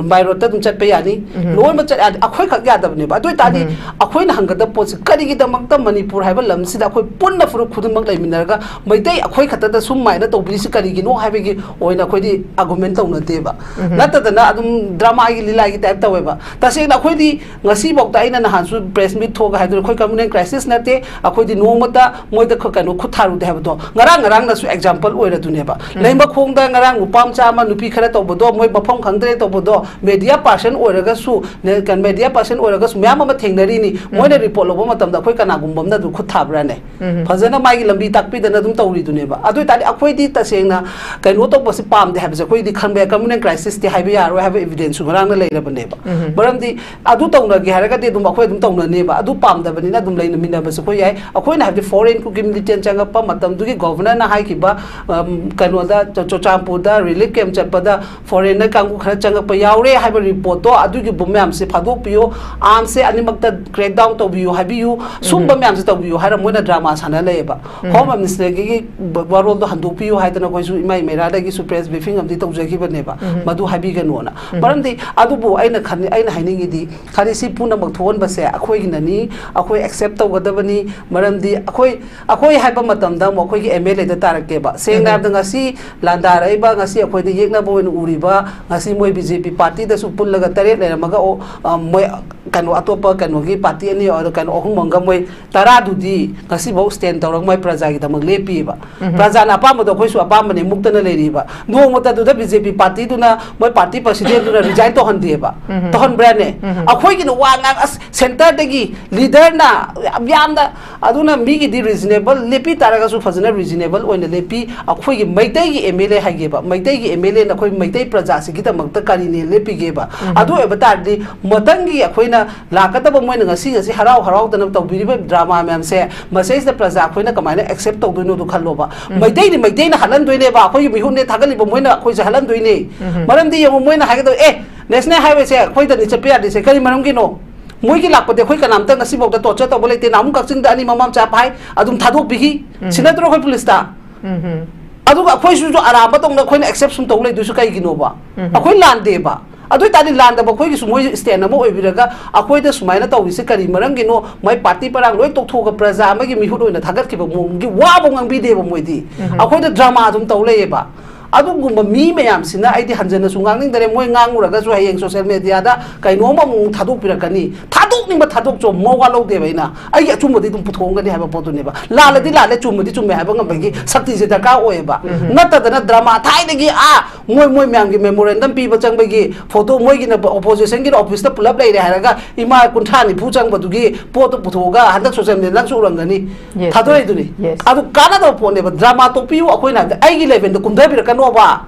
ꯕꯥꯏ ꯔꯣꯗꯇ ꯑꯗꯨꯝ ꯆꯠꯄ ꯌꯥꯅꯤ꯫ ꯂꯣꯏꯅꯃꯛ ꯆꯠ ꯌꯥꯅꯤ꯫ ꯑꯩꯈꯣꯏ ꯈꯛ ꯌꯥꯗꯕꯅꯦꯕ꯫ ꯑꯗꯨ ꯑꯣꯏꯇꯥꯔꯗꯤ ꯑꯩꯈꯣꯏꯅ ꯍꯪꯒꯗꯕ ꯄꯣꯠꯁꯤ ꯀꯔꯤꯒꯤꯗꯃꯛꯇ ꯃꯅꯤꯄꯨꯔ ꯍꯥꯏꯕ ꯂꯝꯁꯤꯗ ꯑꯩꯈꯣꯏ ꯄꯨꯟꯅ ꯐꯨꯔꯨꯞ ꯈꯨꯗꯤꯡꯃꯛ ꯂꯩꯃꯤꯟꯅꯔꯒ ꯃꯩꯇꯩ ꯑꯩꯈꯣꯏ ꯈꯛꯇꯗ ꯁꯨꯃꯥꯏꯅ ꯇꯧꯕꯤꯔꯤꯁꯤ ꯀꯔꯤꯒꯤꯅꯣ ꯍꯥꯏꯕꯒꯤ ꯑꯣꯏꯅ ꯑꯩꯈꯣꯏꯗꯤ ꯑꯥꯔꯒꯨꯃꯦꯟ ꯇꯧꯅꯗꯦꯕ꯫ ꯅꯠꯇꯗꯅ ꯑꯗꯨꯝ ꯗ꯭ꯔꯃꯥꯒꯤ ꯂꯤꯂꯥꯒꯤ ꯇꯥꯏꯞ ꯇꯧꯋꯦꯕ꯫ ꯇꯁꯦꯡꯅ ꯑꯩꯈꯣꯏꯗꯤ ꯉꯁꯤꯐꯥꯎꯗ ꯑꯩꯅ ꯅꯍꯥꯟꯁꯨ ꯄ꯭ꯔꯦꯁ ꯃꯤꯠ ꯊꯣꯛꯑꯒ ꯍꯥꯏꯗꯣꯏꯅꯦ, ꯑꯩꯈꯣꯏ ꯀꯝꯃꯨꯅꯦꯜ ꯀ꯭ꯔꯥꯏꯁꯤꯁ ꯅꯠꯇꯦ, ꯑꯩꯈꯣꯏꯗꯤ ꯅꯣꯡꯃꯇ ꯃꯣꯏꯗ ꯈ-, ꯀꯩꯅꯣ ꯈꯨꯠ ꯊꯥꯔꯨꯗꯦ ꯍꯥꯏꯕꯗꯣ꯫ ꯉꯔꯥꯡ ꯉꯔꯥꯡꯅꯁꯨ ꯑꯦꯛꯖꯥꯝꯄꯜ ꯑꯣꯏꯔꯗꯨꯅꯦꯕ꯫ ꯂꯩꯃꯈꯣꯡꯗ ꯉꯔꯥꯡ ꯅꯨꯄꯥ ꯃꯆꯥ ꯑꯃ ꯅꯨꯄꯤ ꯈꯔ ꯇꯧꯕꯗꯣ, ꯃꯣꯏ ꯃꯐꯝ ꯈꯪꯗ꯭ꯔꯦ ꯇꯧꯕꯗꯣ, ꯃꯦꯗꯤꯌꯥ ꯄꯥꯔꯁꯟ ꯑꯣꯏꯔꯒꯁꯨ, ꯅꯦ-, ꯀꯩꯅꯣ, ꯃꯦꯗꯤꯌꯥ ꯄꯥꯔꯁꯟ ꯑꯣꯏꯔꯒꯁꯨ ꯃꯌꯥꯝ ꯑꯃ ꯊꯦꯡꯅꯔꯤꯅꯤ꯫ ꯃꯣꯏꯅ ꯔꯤꯄꯣꯔꯠ ꯂꯧꯕ ꯃꯇꯝꯗ ꯑꯩꯈꯣꯏ ꯀꯅꯥꯒꯨꯝꯕ ꯑꯃꯅ ꯑꯗꯨ ꯈꯨꯠ ꯊꯥꯕ꯭ꯔꯥꯅꯦ? ꯐꯖꯅ ꯃꯥꯒꯤ ꯂꯝꯕꯤ ꯇꯥꯛꯄꯤꯗꯅ ꯑꯗꯨꯝ ꯇꯧꯔꯤꯗꯨꯅꯦꯕ꯫ ꯑꯗꯨ ꯑꯣꯏꯇꯥꯔꯗꯤ ꯑꯩꯈꯣꯏꯗꯤ ꯇꯁꯦꯡꯅ ꯀꯩꯅꯣ ꯇꯧꯕꯁꯦ ꯄꯥꯝꯗꯦ ꯍꯥꯏꯕꯁꯦ ꯑꯩꯈꯣꯏꯗꯤ ꯈꯟꯕ ꯌꯥꯏ, ꯀꯝꯃꯨꯅꯦꯜ ꯀ꯭ꯔꯥꯏꯁꯤꯁꯇꯤ ꯍꯥꯏꯕ ꯌꯥꯔꯣꯏ ꯍꯥꯏꯕ ꯏꯕꯤꯗꯦꯟꯁꯁꯨ ꯉꯔꯥꯡꯅ ꯂꯩꯔꯕꯅꯦꯕ꯫ ꯃꯔꯝꯗꯤ ꯑꯗꯨ ꯇꯧꯅꯒꯦ ꯍꯥꯏꯔꯒꯗꯤ ꯑꯗꯨꯝ ꯑꯩꯈꯣꯏ ꯑꯗꯨꯝ ꯇꯧꯅꯅꯦꯕ꯫ ꯑꯗꯨ ꯄꯥꯝꯗꯕꯅꯤꯅ ꯑꯗꯨꯝ ꯂꯩꯃꯤꯟꯅꯕꯁꯨ ꯑꯩꯈꯣꯏ ꯌꯥꯏ꯫ ꯑꯩꯈꯣꯏꯅ ꯍꯥꯏꯕꯗꯤ ꯐꯣꯔꯦꯟ ꯀꯨꯀꯤ ꯃꯤꯂꯤꯇꯦꯟ ꯆꯪꯉꯛꯄ ꯃꯇꯝꯗꯨꯒꯤ ꯒꯣꯚꯔꯅꯔꯅ ꯍꯥꯏꯈꯤꯕ, ꯑꯝ, ꯀꯩꯅꯣꯗ, ꯆꯨ-, ꯆꯨꯔꯆꯥꯟꯄꯨꯔꯗ ꯔꯤꯂꯤꯐ ꯀꯦꯝꯞ ꯆꯠꯄꯗ ꯐꯣꯔꯦꯟꯅꯔ ꯀꯥꯡꯕꯨ ꯈꯔ ꯆꯪꯉꯛꯄ ꯌꯥꯎꯔꯦ ꯍꯥꯏꯕ ꯔꯤꯄꯣꯔꯠꯇꯣ, ꯑꯗꯨꯒꯤꯕꯨ ꯃꯌꯥꯝꯁꯦ ꯐꯥꯗꯣꯛꯄꯤꯌꯣ, ꯑꯥꯔꯝꯁꯦ ꯑꯅꯤꯃꯛꯇ ꯀ꯭ꯔꯦꯛ ꯗꯥꯎꯟ ꯇꯧꯕꯤꯌꯨ ꯍꯥꯏꯕꯤꯌꯨ, ꯁꯨꯝꯕ ꯃꯌꯥꯝꯁꯦ ꯇꯧꯕꯤꯌꯨ ꯍꯥꯏꯔ ꯃꯣꯏꯅ ꯗ꯭ꯔꯃꯥ ꯁꯥꯟꯅ ꯂꯩꯌꯦꯕ꯫ ꯍꯣꯝ ꯃꯤꯅꯤꯁꯇꯔꯒꯤ ꯋꯥꯔꯣꯜꯗꯣ ꯍꯟꯗꯣꯛꯄꯤꯌꯨ ꯍꯥꯏꯗꯅ ꯑꯩꯈꯣꯏꯁꯨ ꯏꯃꯥ ꯏꯃꯩꯔꯥꯗꯒꯤꯁꯨ ꯄ꯭ꯔꯦꯁ ꯕ꯭ꯔꯤꯐꯤꯡ ꯑꯃꯗꯤ ꯇꯧꯖꯈꯤꯕꯅꯦꯕ, ꯃꯗꯨ ꯍꯥꯏꯕꯤꯒꯅꯣꯅ꯫ ꯃꯔꯝꯗꯤ ꯑꯗꯨꯕꯨ ꯑꯩꯅ ꯈꯟ-, ꯑꯩꯅ ꯍꯥꯏꯅꯤꯡꯉꯤꯗꯤ, ꯈꯔꯤ ꯁꯤ ꯄꯨꯝꯅꯃꯛ ꯊꯣꯛꯍꯟꯕꯁꯦ ꯑꯩꯈꯣꯏꯒꯤꯅꯅꯤ, ꯑꯩꯈꯣꯏ ꯑꯦꯛꯁꯦꯞ ꯇꯧꯒꯗꯕꯅꯤ꯫ ꯃꯔꯝꯗꯤ ꯑꯩꯈꯣꯏ, ꯑꯩꯈꯣꯏ ꯍꯥꯏꯕ ꯃꯇꯝꯗ ꯑꯃꯨꯛ ꯑꯩꯈꯣꯏꯒꯤ ꯑꯦꯝ ꯑꯦꯜ ꯑꯦꯗ ꯇꯥꯔꯛꯀꯦꯕ꯫ ꯁꯦꯡꯅ ꯍꯥꯏꯔꯕꯗ, ꯉꯁꯤ ꯂꯥꯟꯗꯥꯔꯛꯏꯕ, ꯉꯁꯤ ꯑꯩꯈꯣꯏꯗ ꯌꯦꯛꯅꯕ ꯑꯣꯏꯅ ꯎꯔꯤꯕ, ꯉꯁꯤ ꯃꯣꯏ ꯕꯤ ꯖꯦ ꯄꯤ ꯄꯥꯔꯇꯤꯗꯁꯨ ꯄꯨꯜꯂꯒ ꯇꯔꯦꯠ ꯂꯩꯔꯝꯃꯒ, ꯑꯣ, ꯑ, ꯃꯣꯏ ꯀꯩꯅꯣ, ꯑꯇꯣꯞꯄ ꯀꯩꯅꯣꯒꯤ ꯄꯥꯔꯇꯤ ꯑꯅꯤ, ꯑ, ꯀꯩꯅꯣ, ꯑꯍꯨꯝ ꯑꯃꯒ ꯃꯣꯏ ꯇꯔꯥꯗꯨꯗꯤ ꯉꯁꯤꯐꯥꯎ ꯁ꯭ꯇꯦꯟ ꯇꯧꯔꯒ ꯃꯣꯏ ꯄ꯭ꯔꯖꯥꯒꯤꯗꯃꯛ ꯂꯦꯞꯄꯤꯑꯕ꯫ ꯄ꯭ꯔꯖꯥꯅ ꯑꯄꯥꯝꯕꯗꯣ ꯑꯩꯈꯣꯏꯁꯨ ꯑꯄꯥꯝꯕꯅꯦ, ꯃꯨꯛꯇꯅ ꯂꯩꯔꯤꯕ꯫ ꯅꯣꯡꯃꯇꯗꯨꯗ ꯕꯤ ꯖꯦ ꯄꯤ ꯄꯥꯔꯇꯤꯗꯨꯅ, ꯃꯣꯏ ꯄꯥꯔꯇꯤ ꯄ꯭ꯔꯁꯤꯗꯦꯟꯗꯨꯅ ꯔꯤꯖꯥꯏꯟ ꯇꯧꯍꯟꯗꯦꯕ꯫ ꯇꯧꯍꯟꯕ꯭ꯔꯥꯅꯦ? ꯑꯩꯈꯣꯏꯒꯤꯅ ꯋꯥ ꯉꯥꯡ-, ꯑꯁ, ꯁꯦꯟꯇꯔꯗꯒꯤ ꯂꯤꯗꯔꯅ ꯌꯥꯝ ꯌꯥꯝꯅ, ꯑꯗꯨꯅ ꯃꯤꯒꯤꯗꯤ ꯔꯤꯖꯅꯦꯕꯜ ꯂꯦꯞꯄꯤ ꯇꯥꯔꯒꯁꯨ ꯐꯖꯅ ꯔꯤꯖꯅꯦꯕꯜ ꯑꯣꯏꯅ ꯂꯦꯞꯄꯤ꯫ ꯑꯩꯈꯣꯏꯒꯤ ꯃꯩꯇꯩꯒꯤ ꯑꯦꯝ ꯑꯦꯜ ꯑꯦ ꯍꯥꯏꯒꯦꯕ, ꯃꯩꯇꯩꯒꯤ ꯑꯦꯝ ꯑꯦꯜ ꯑꯦꯅ ꯑꯩꯈꯣꯏ ꯃꯩꯇꯩ ꯄ꯭ꯔꯖꯥꯁꯤꯒꯤꯗꯃꯛꯇ ꯀꯔꯤꯅꯦ ꯂꯦꯞꯄꯤꯒꯦꯕ? ꯑꯗꯨ ꯑꯣꯏꯕ ꯇꯥꯔꯗꯤ ꯃꯊꯪꯒꯤ ꯑꯩꯈꯣꯏꯅ ꯂꯥꯛꯀꯗꯕ, ꯃꯣꯏꯅ ꯉꯁꯤ ꯉꯁꯤ ꯍꯔꯥꯎ ꯍꯔꯥꯎꯗꯅ ꯇꯧꯕꯤꯔꯤꯕ ꯗ꯭ꯔꯃꯥ ꯃꯌꯥꯝꯁꯦ, ꯃꯁꯤꯗꯩꯁꯤꯗ ꯄ꯭ꯔꯖꯥ ꯑꯩꯈꯣꯏꯅ ꯀꯃꯥꯏꯅ ꯑꯦꯛꯁꯦꯞ ꯇꯧꯗꯣꯏꯅꯣꯗꯣ ꯈꯜꯂꯣꯕ꯫ ꯃꯩꯇꯩꯗꯤ ꯃꯩꯇꯩꯅ ꯍꯥꯠꯍꯟꯗꯣꯏꯅꯦꯕ, ꯑꯩꯈꯣꯏꯒꯤ ꯃꯤꯍꯨꯠꯅꯦ ꯊꯥꯒꯠꯂꯤꯕ ꯃꯣꯏꯅ ꯑꯩꯈꯣꯏꯁꯦ ꯍꯥꯠꯍꯟꯗꯣꯏꯅꯦ꯫ ꯃꯔꯝꯗꯤ ꯌꯦꯡꯉꯨ, ꯃꯣꯏꯅ ꯍꯥꯏꯒꯗꯕ, "ꯑꯦ, ꯅꯦꯁꯅꯦꯜ ꯍꯥꯏꯋꯦꯁꯦ ꯑꯩꯈꯣꯏꯗꯗꯤ ꯆꯠꯄ ꯌꯥꯗ꯭ꯔꯤꯁꯦ ꯀꯔꯤ ꯃꯔꯝꯒꯤꯅꯣ? ꯃꯣꯏꯒꯤ ꯂꯥꯛꯄꯗꯤ ꯑꯩꯈꯣꯏ ꯀꯅꯥꯝꯇ ꯉꯁꯤꯐꯥꯎꯗ ꯇꯣꯔꯆꯔ ꯇꯧꯕ ꯂꯩꯇꯦ꯫ ꯅꯍꯥꯟꯃꯨꯛ ꯀꯛꯆꯤꯡꯗ ꯑꯅꯤ ꯃꯃꯥ ꯃꯆꯥ ꯐꯥꯏ, ꯑꯗꯨꯝ ꯊꯥꯗꯣꯛꯄꯤꯈꯤ꯫ ꯁꯤ ꯅꯠꯇ꯭ꯔꯣ ꯑꯩꯈꯣꯏ ꯄꯨꯂꯤꯁꯇ?" ꯑꯗꯨꯒ ꯑꯩꯈꯣꯏꯁꯨ ꯑꯔꯥꯟꯕ ꯇꯧꯅ ꯑꯩꯈꯣꯏꯅ ꯑꯦꯛꯁꯦꯞ ꯁꯨꯝ ꯇꯧ ꯂꯩꯗꯣꯏꯁꯨ ꯀꯩꯒꯤꯅꯣꯕ? ꯑꯩꯈꯣꯏ ꯂꯥꯟꯗꯦꯕ꯫ ꯑꯗꯨ ꯑꯣꯏ ꯇꯥꯔꯗꯤ ꯂꯥꯟꯗꯕ ꯑꯩꯈꯣꯏꯒꯤꯁꯨ ꯃꯣꯏ ꯁ꯭ꯇꯦꯟ ꯑꯃ ꯑꯣꯏꯕꯤꯔꯒ ꯑꯩꯈꯣꯏꯗ ꯁꯨꯃꯥꯏꯅ ꯇꯧꯔꯤꯁꯦ ꯀꯔꯤ ꯃꯔꯝꯒꯤꯅꯣ? ꯃꯣꯏ ꯄꯥꯔꯇꯤ ꯄꯔꯥꯡ ꯂꯣꯏ ꯇꯣꯛꯊꯣꯛꯑꯒ ꯄ꯭ꯔꯖꯥ ꯑꯃꯒꯤ ꯃꯤꯍꯨꯠ ꯑꯣꯏꯅ ꯊꯥꯒꯠꯈꯤꯕ ꯃꯑꯣꯡꯒꯤ ꯋꯥꯕꯨ ꯉꯥꯡꯕꯤꯗꯦꯕ ꯃꯣꯏꯗꯤ꯫ ꯑꯩꯈꯣꯏꯗ ꯗ꯭ꯔꯃꯥ ꯑꯗꯨꯝ ꯇꯧ ꯂꯩꯌꯦꯕ꯫ ꯑꯗꯨꯒꯨꯝꯕ ꯃꯤ ꯃꯌꯥꯝꯁꯤꯅ, ꯑꯩꯗꯤ ꯍꯟꯖꯟꯅꯁꯨ ꯉꯥꯡꯅꯤꯡꯗꯔꯦ, ꯃꯣꯏ ꯉꯥꯡꯉꯨꯔꯒꯁꯨ ꯍꯌꯦꯡ ꯁꯣꯁꯦꯜ ꯃꯦꯗꯤꯌꯥꯗ ꯀꯩꯅꯣꯝ ꯑꯃꯨꯛ ꯊꯥꯗꯣꯛꯄꯤꯔꯛꯀꯅꯤ꯫ ꯊꯥꯗꯣꯛꯅꯤꯡꯕ ꯊꯥꯗꯣꯛꯆꯧ, ꯃꯋꯥ ꯂꯧꯗꯦꯕ ꯑꯩꯅ꯫ ꯑꯩꯒꯤ ꯑꯆꯨꯝꯕꯗꯤ ꯑꯗꯨꯝ ꯄꯨꯊꯣꯛꯑꯝꯒꯅꯤ ꯍꯥꯏꯕ ꯄꯣꯠꯇꯨꯅꯦꯕ꯫ ꯂꯥꯜꯂꯗꯤ ꯂꯥꯜꯂꯦ, ꯆꯨꯝꯃꯗꯤ ꯆꯨꯝꯃꯦ ꯍꯥꯏꯕ ꯉꯝꯕꯒꯤ ꯁꯛꯇꯤꯁꯦ ꯗꯔꯀꯥꯔ ꯑꯣꯏꯌꯦꯕ꯫ ꯅꯠꯇꯗꯅ ꯗ꯭ꯔꯃꯥ ꯊꯥꯏꯅꯒꯤ, ꯑꯥ, ꯃꯣꯏ, ꯃꯣꯏ ꯃꯌꯥꯝꯒꯤ ꯃꯦꯃꯣꯔꯦꯟꯗꯝ ꯄꯤꯕ ꯆꯪꯕꯒꯤ ꯐꯣꯇꯣ, ꯃꯣꯏꯒꯤꯅ ꯑꯣꯄꯣꯖꯤꯁꯟꯒꯤꯅ ꯑꯣꯐꯤꯁꯇ ꯄꯨꯂꯞ ꯂꯩꯔꯦ ꯍꯥꯏꯔꯒ ꯏꯃꯥ ꯀꯨꯟꯊ꯭ꯔꯥ ꯅꯤꯐꯨ ꯆꯪꯕꯗꯨꯒꯤ ꯄꯣꯠꯇꯨ ꯄꯨꯊꯣꯛꯑꯒ ꯍꯟꯗꯛ ꯁꯣꯁꯦꯜ ꯃꯦꯗꯤꯌꯥ ꯅꯪꯁꯨ ꯎꯔꯝꯒꯅꯤ꯫ Yes, ꯊꯥꯗꯣꯔꯛꯏꯗꯨꯅꯤ꯫ Yes. ꯑꯗꯨ ꯀꯥꯟꯅꯗꯕ ꯄꯣꯠꯅꯦꯕ꯫ ꯗ꯭ꯔꯃꯥ ꯇꯣꯛꯄꯤꯌꯨ, ꯑꯩꯈꯣꯏꯅ ꯍꯥꯏꯕꯗ ꯑꯩꯒꯤ ꯂꯦꯚꯦꯜꯗ ꯀꯨꯝꯊꯕꯤꯔꯛꯀꯅꯣꯕ꯫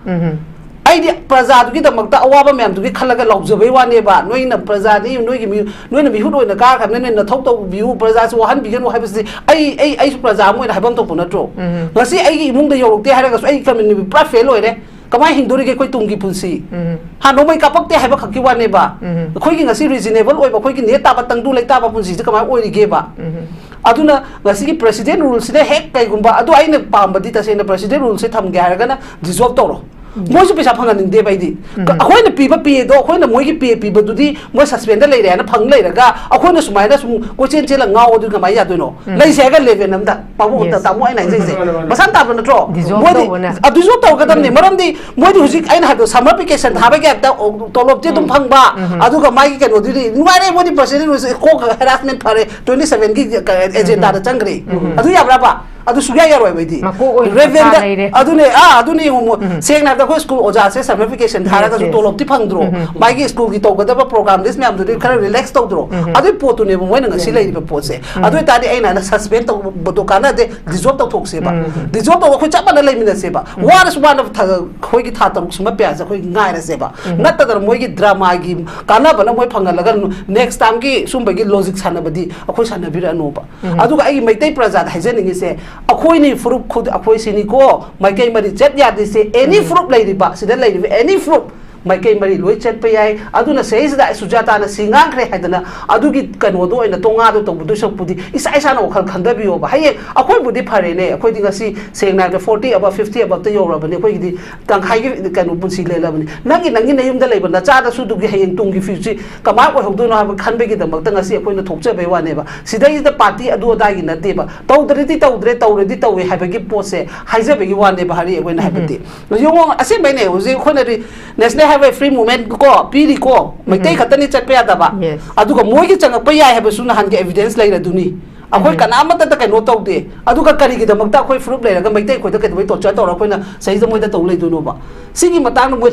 ꯑꯩꯗꯤ ꯄ꯭ꯔꯖꯥꯗꯨꯒꯤꯗꯃꯛꯇ ꯑꯋꯥꯕ ꯃꯌꯥꯝꯗꯨꯒꯤ ꯈꯜꯂꯒ ꯂꯥꯎꯖꯕꯩ ꯋꯥꯅꯦꯕ꯫ ꯅꯣꯏꯅ ꯄ꯭ꯔꯖꯥꯅꯤ, ꯅꯣꯏꯒꯤ ꯃꯤ-, ꯅꯣꯏꯅ ꯃꯤꯍꯨꯠ ꯑꯣꯏꯅ ꯀꯥꯈ꯭ꯔꯕꯅꯤꯅ ꯅꯣꯏ ꯅꯊꯧ ꯇꯧꯕꯤꯌꯨ, ꯄ꯭ꯔꯖꯥꯁꯤ ꯋꯥꯍꯟꯕꯤꯒꯅꯨ ꯍꯥꯏꯕꯁꯤꯗꯤ ꯑꯩ, ꯑꯩ, ꯑꯩꯁꯨ ꯄ꯭ꯔꯖꯥ ꯑꯃ ꯑꯣꯏꯅ ꯍꯥꯏꯐꯝ ꯊꯣꯛꯄ ꯅꯠꯇ꯭ꯔꯣ? ꯎꯝ꯫ ꯉꯁꯤ ꯑꯩꯒꯤ ꯏꯃꯨꯡꯗ ꯌꯧꯔꯛꯇꯦ ꯍꯥꯏꯔꯒꯁꯨ ꯑꯩ ꯀꯝꯃ꯭ꯌꯨꯅꯤꯇꯤ ꯄꯨꯔꯥ ꯐꯦꯜ ꯑꯣꯏꯔꯦ꯫ ꯀꯃꯥꯏꯅ ꯍꯤꯡꯗꯣꯔꯤꯒꯦ ꯑꯩꯈꯣꯏ ꯇꯨꯡꯒꯤ ꯄꯨꯟꯁꯤ? ꯎꯝ꯫ ꯍꯥ, ꯅꯣꯡꯃꯩ ꯀꯥꯞꯄꯛꯇꯦ ꯍꯥꯏꯕ ꯈꯛꯀꯤ ꯋꯥꯅꯦꯕ꯫ ꯎꯝ꯫ ꯑꯩꯈꯣꯏꯒꯤ ꯉꯁꯤ ꯔꯤꯖꯅꯦꯕꯜ ꯑꯣꯏꯕ, ꯑꯩꯈꯣꯏꯒꯤ ꯅꯦꯠ ꯇꯥꯕ, ꯇꯪꯗꯨ ꯂꯩꯇꯥꯕ ꯄꯨꯟꯁꯤꯁꯦ ꯀꯃꯥꯏꯅ ꯑꯣꯏꯔꯤꯒꯦꯕ? ꯎꯝ꯫ ꯑꯗꯨꯅ ꯉꯁꯤꯒꯤ ꯄ꯭ꯔꯦꯁꯤꯗꯦꯟ ꯔꯨꯜꯁꯤꯅ ꯍꯦꯛ ꯀꯩꯒꯨꯝꯕ, ꯑꯗꯨ ꯑꯩꯅ ꯄꯥꯝꯕꯗꯤ ꯇꯁꯦꯡꯅ ꯄ꯭ꯔꯦꯁꯤꯗꯦꯟ ꯔꯨꯜꯁꯦ ꯊꯝꯒꯦ ꯍꯥꯏꯔꯒꯅ ꯗꯤꯖꯣꯜꯕ ꯇꯧꯔꯣ꯫ ꯎꯝ꯫ ꯃꯣꯏꯁꯨ ꯄꯩꯁꯥ ꯐꯪꯍꯟꯅꯤꯡꯗꯦꯕ ꯑꯩꯗꯤ꯫ ꯎꯝ꯫ ꯑꯩꯈꯣꯏꯅ ꯄꯤꯕ ꯄꯦꯗꯣ, ꯑꯩꯈꯣꯏꯅ ꯃꯣꯏꯒꯤ ꯄꯦ ꯄꯤꯕꯗꯨꯗꯤ ꯃꯣꯏ ꯁꯁꯄꯦꯟꯗ ꯂꯩꯔꯦ ꯍꯥꯏꯅ ꯐꯪ ꯂꯩꯔꯒ ꯑꯩꯈꯣꯏꯅ ꯁꯨꯃꯥꯏꯅ ꯁꯨꯝ ꯀꯣꯏꯆꯦꯟ ꯆꯦꯜꯂꯒ ꯉꯥꯎ ꯑꯗꯨ ꯀꯃꯥꯏꯅ ꯌꯥꯗꯣꯏꯅꯣ? ꯎꯝ꯫ ꯂꯩꯁꯦ ꯍꯥꯏꯔꯒ ꯂꯦꯚꯦꯜ ꯑꯝꯗ ꯄꯥꯕꯨꯡ ꯑꯝꯇ Yes. ꯇꯥꯃꯣ ꯑꯩꯅ ꯍꯥꯏꯖꯩꯁꯦ꯫ ꯃꯥꯅꯦ, ꯃꯥꯅꯦ, ꯃꯥꯅꯦ꯫ ꯃꯁꯥ ꯇꯥꯕ ꯅꯠꯇ꯭ꯔꯣ? Dissolve ꯃꯣꯏꯗꯤ ꯇꯧꯕꯅꯦ꯫ ꯑ, dissolve ꯇꯧꯒꯗꯕꯅꯤ꯫ ꯎꯝ꯫ ꯃꯔꯝꯗꯤ ꯃꯣꯏꯗꯤ ꯍꯧꯖꯤꯛ ꯑꯩꯅ ꯍꯥꯏꯕꯗꯣ ꯁꯝꯃꯔ ꯚꯦꯀꯦꯁꯟ ꯊꯥꯕꯒꯤ ꯇꯥꯏꯞꯇ, ꯑꯣ, ꯇꯣꯂꯣꯞꯇꯤ ꯑꯗꯨꯝ ꯎꯝ꯫ ꯐꯪꯕ, ꯎꯝ꯫ ꯑꯗꯨꯒ ꯃꯥꯒꯤ ꯀꯩꯅꯣꯗꯨꯗꯤ ꯅꯨꯡꯉꯥꯏꯔꯦ, ꯃꯣꯏꯗꯤ ꯄ꯭ꯔꯁꯤꯗꯦꯟ ꯔꯨꯜꯁꯦ ꯀꯣꯛ ꯍꯦꯔꯥꯁꯃꯦꯟ ꯐꯔꯦ, ꯇ꯭ꯋꯦꯟꯇꯤ ꯁꯚꯦꯟꯒꯤ ꯑꯦꯖꯦꯟꯗꯥꯗ ꯆꯪꯈ꯭ꯔꯦ꯫ ꯎꯝ꯫ ꯑꯗꯨ ꯌꯥꯕ꯭ꯔꯕ? ꯑꯗꯨ ꯁꯨꯡꯌꯥ ꯌꯥꯔꯣꯏꯕ ꯑꯩꯗꯤ꯫ ꯃꯀꯣꯛ ꯑꯣꯏꯅ ꯔꯦꯚꯦꯟꯗ ꯃꯆꯥ ꯂꯩꯔꯦ꯫ ꯑꯗꯨꯅꯦ, ꯑꯥ, ꯑꯗꯨꯅꯦ ꯌꯦꯡꯉꯨ, ꯃꯣ-, ꯎꯝ꯫ ꯁꯦꯡꯅ ꯍꯥꯏꯕꯗ ꯑꯩꯈꯣꯏ ꯁ꯭ꯀꯨꯜ ꯑꯣꯖꯥꯁꯦ ꯁꯝꯃꯔ ꯚꯦꯀꯦꯁꯟ Yes, ꯊꯥꯔꯒꯁꯨ yes. ꯇꯣꯂꯣꯞꯇꯤ ꯐꯪꯗ꯭ꯔꯣ? ꯎꯝ, ꯎꯝ, ꯎꯝ꯫ ꯃꯥꯒꯤ ꯁ꯭ꯀꯨꯜꯒꯤ ꯇꯧꯒꯗꯕ ꯄ꯭ꯔꯣꯒ꯭ꯔꯥꯝ ꯂꯤꯁ ꯃꯌꯥꯝꯗꯨꯗꯤ ꯈꯔ ꯔꯤꯂꯦꯛꯁ ꯇꯧꯗ꯭ꯔꯣ? ꯎꯝ, ꯎꯝ꯫ ꯑꯗꯨꯏ ꯄꯣꯠꯇꯨꯅꯦꯕ ꯃꯣꯏꯅ ꯉꯁꯤ ꯎꯝ꯫ ꯂꯩꯔꯤꯕ ꯄꯣꯠꯁꯦ꯫ ꯎꯝ꯫ ꯑꯗꯨ ꯑꯣꯏꯇꯥꯔꯗꯤ ꯑꯩꯅ ꯍꯥꯏꯅ ꯁꯁꯄꯦꯟ ꯇꯧꯕꯗꯣ ꯀꯥꯟꯅꯗꯦ, ꯗꯤꯖꯣꯜꯕ ꯇꯧꯊꯣꯛꯁꯦꯕ꯫ ꯎꯝ, ꯎꯝ꯫ ꯗꯤꯖꯣꯜꯕ ꯇꯧꯕ ꯑꯩꯈꯣꯏ ꯆꯞ ꯃꯥꯟꯅ ꯂꯩꯃꯤꯟꯅꯁꯦꯕ꯫ ꯎꯝ꯫ ꯋꯥꯔꯁꯨ ꯋꯥꯅ ꯊ-, ꯑꯩꯈꯣꯏꯒꯤ ꯊꯥ ꯇꯔꯨꯛ ꯁꯨꯝꯕ ꯄꯦꯌꯥꯁꯦ ꯑꯩꯈꯣꯏ ꯉꯥꯏꯔꯁꯦꯕ꯫ ꯎꯝ꯫ ꯅꯠꯇꯗꯅ ꯃꯣꯏꯒꯤ ꯗ꯭ꯔꯃꯥꯒꯤ ꯀꯥꯟꯅꯕꯅ ꯃꯣꯏ ꯐꯪꯍꯜꯂꯒ ꯅꯦꯛꯁ ꯇꯥꯏꯝꯒꯤ ꯁꯨꯝꯕꯒꯤ ꯂꯣꯖꯤꯛ ꯁꯥꯟꯅꯕꯗꯤ ꯑꯩꯈꯣꯏ ꯁꯥꯟꯅꯕꯤꯔꯛꯑꯅꯣꯕ꯫ ꯎꯝ꯫ ꯑꯗꯨꯒ ꯑꯩꯒꯤ ꯃꯩꯇꯩ ꯄ꯭ꯔꯖꯥꯗ ꯍꯥꯏꯖꯅꯤꯡꯉꯤꯁꯦ, ꯑꯩꯈꯣꯏꯅꯤ ꯐꯨꯔꯨꯞ ꯈꯨꯗ-, ꯑꯩꯈꯣꯏ ꯁꯤꯅꯤꯀꯣ, ꯃꯥꯏꯀꯩ ꯃꯔꯤ ꯆꯠ ꯌꯥꯗ꯭ꯔꯤꯁꯦ, ꯑꯦꯅꯤ ꯎꯝ꯫ ꯐꯨꯔꯨꯞ ꯂꯩꯔꯤꯕ, ꯁꯤꯗ ꯂꯩꯔꯤꯕ ꯑꯦꯅꯤ ꯐꯨꯔꯨꯞ ꯃꯥꯏꯀꯩ ꯃꯔꯤ ꯂꯣꯏ ꯆꯠꯄ ꯌꯥꯏ꯫ ꯑꯗꯨꯅ ꯁꯤꯗꯩꯁꯤꯗ ꯁꯨꯖꯥꯇꯥꯅ ꯁꯤ ꯉꯥꯡꯈ꯭ꯔꯦ ꯍꯥꯏꯗꯅ ꯑꯗꯨꯒꯤ ꯀꯩꯅꯣꯗꯣ ꯑꯣꯏꯅ ꯇꯣꯉꯥꯟꯗ ꯇꯧꯕꯗꯣꯏ ꯁꯔꯨꯛꯄꯨꯗꯤ ꯏꯁꯥ ꯏꯁꯥꯅ ꯋꯥꯈꯜ ꯈꯟꯊꯕꯤꯌꯣꯕ꯫ ꯍꯌꯦꯡ ꯑꯩꯈꯣꯏꯕꯨꯗꯤ ꯐꯔꯦꯅꯦ, ꯑꯩꯈꯣꯏꯗꯤ ꯉꯁꯤ ꯁꯦꯡꯅ ꯍꯥꯏꯔꯕꯗ ꯐꯣꯔꯇꯤ ꯑꯕꯞ, ꯐꯤꯐꯇꯤ ꯑꯕꯞꯇ ꯌꯧꯔꯕꯅꯤ, ꯑꯩꯈꯣꯏꯒꯤꯗꯤ ꯇꯪꯈꯥꯏꯒꯤ ꯀꯩꯅꯣ ꯄꯨꯟꯁꯤ ꯂꯦꯜꯂꯕꯅꯤ꯫ ꯅꯪꯒꯤ, ꯅꯪꯒꯤ ꯅꯌꯨꯝꯗ ꯂꯩꯕ ꯅꯆꯥꯗꯁꯨ ꯑꯗꯨꯒꯤ ꯍꯌꯦꯡ ꯇꯨꯡꯒꯤ ꯐ꯭ꯌꯨꯆꯔ ꯀꯃꯥꯏꯅ ꯑꯣꯏꯍꯧꯗꯣꯏꯅꯣ ꯍꯥꯏꯕ ꯈꯟꯕꯒꯤꯗꯃꯛꯇ ꯉꯁꯤ ꯑꯩꯈꯣꯏꯅ ꯊꯣꯛꯆꯕꯩ ꯋꯥꯅꯦꯕ꯫ ꯁꯤꯗꯩꯁꯤꯗ ꯄꯥꯔꯇꯤ ꯑꯗꯨ ꯑꯗꯥꯒꯤ ꯅꯠꯇꯦꯕ꯫ ꯇꯧꯗ꯭ꯔꯗꯤ ꯇꯧꯗ꯭ꯔꯦ, ꯇꯧꯔꯗꯤ ꯇꯧꯋꯦ ꯍꯥꯏꯕꯒꯤ ꯄꯣꯠꯁꯦ ꯍꯥꯏꯖꯕꯒꯤ ꯋꯥꯅꯦꯕ, ꯍꯥꯏꯔꯤ ꯑꯩꯈꯣꯏꯅ ꯎꯝ꯫ ꯍꯥꯏꯕꯗꯤ꯫ ꯌꯦꯡꯉꯣ, ꯑꯁꯦꯡꯕꯩꯅꯦ, ꯍꯧꯖꯤꯛ ꯑꯩꯈꯣꯏꯅ ꯔꯤ-, National Highway Free Movement ꯀꯣ ꯄꯤꯔꯤꯀꯣ, ꯃꯩꯇꯩ ꯎꯝ꯫ ꯈꯛꯇꯅꯤ ꯆꯠꯄ ꯌꯥꯗꯕ꯫ Yes. ꯑꯗꯨꯒ ꯃꯣꯏꯒꯤ ꯆꯪꯉꯛꯄ ꯌꯥꯏ ꯍꯥꯏꯕꯁꯨ ꯅꯍꯥꯟꯒꯤ evidence ꯂꯩꯔꯗꯨꯅꯤ꯫ ꯑꯩꯈꯣꯏ ꯎꯝ꯫ ꯀꯅꯥꯃꯠꯇꯗ ꯀꯩꯅꯣ ꯇꯧꯗꯦ꯫ ꯑꯗꯨꯒ ꯀꯔꯤꯒꯤꯗꯃꯛꯇ ꯑꯩꯈꯣꯏ ꯐꯨꯔꯨꯞ ꯂꯩꯔꯒ ꯃꯩꯇꯩ ꯑꯩꯈꯣꯏꯗ ꯀꯩꯗꯧꯕꯩ torture ꯇꯧꯔ ꯑꯩꯈꯣꯏꯅ ꯁꯤꯗꯩꯁꯤꯗ ꯃꯣꯏꯗ ꯇꯧ ꯂꯩꯗꯣꯏꯅꯣꯕ? ꯁꯤꯒꯤ ꯃꯇꯥꯡꯗ ꯃꯣꯏ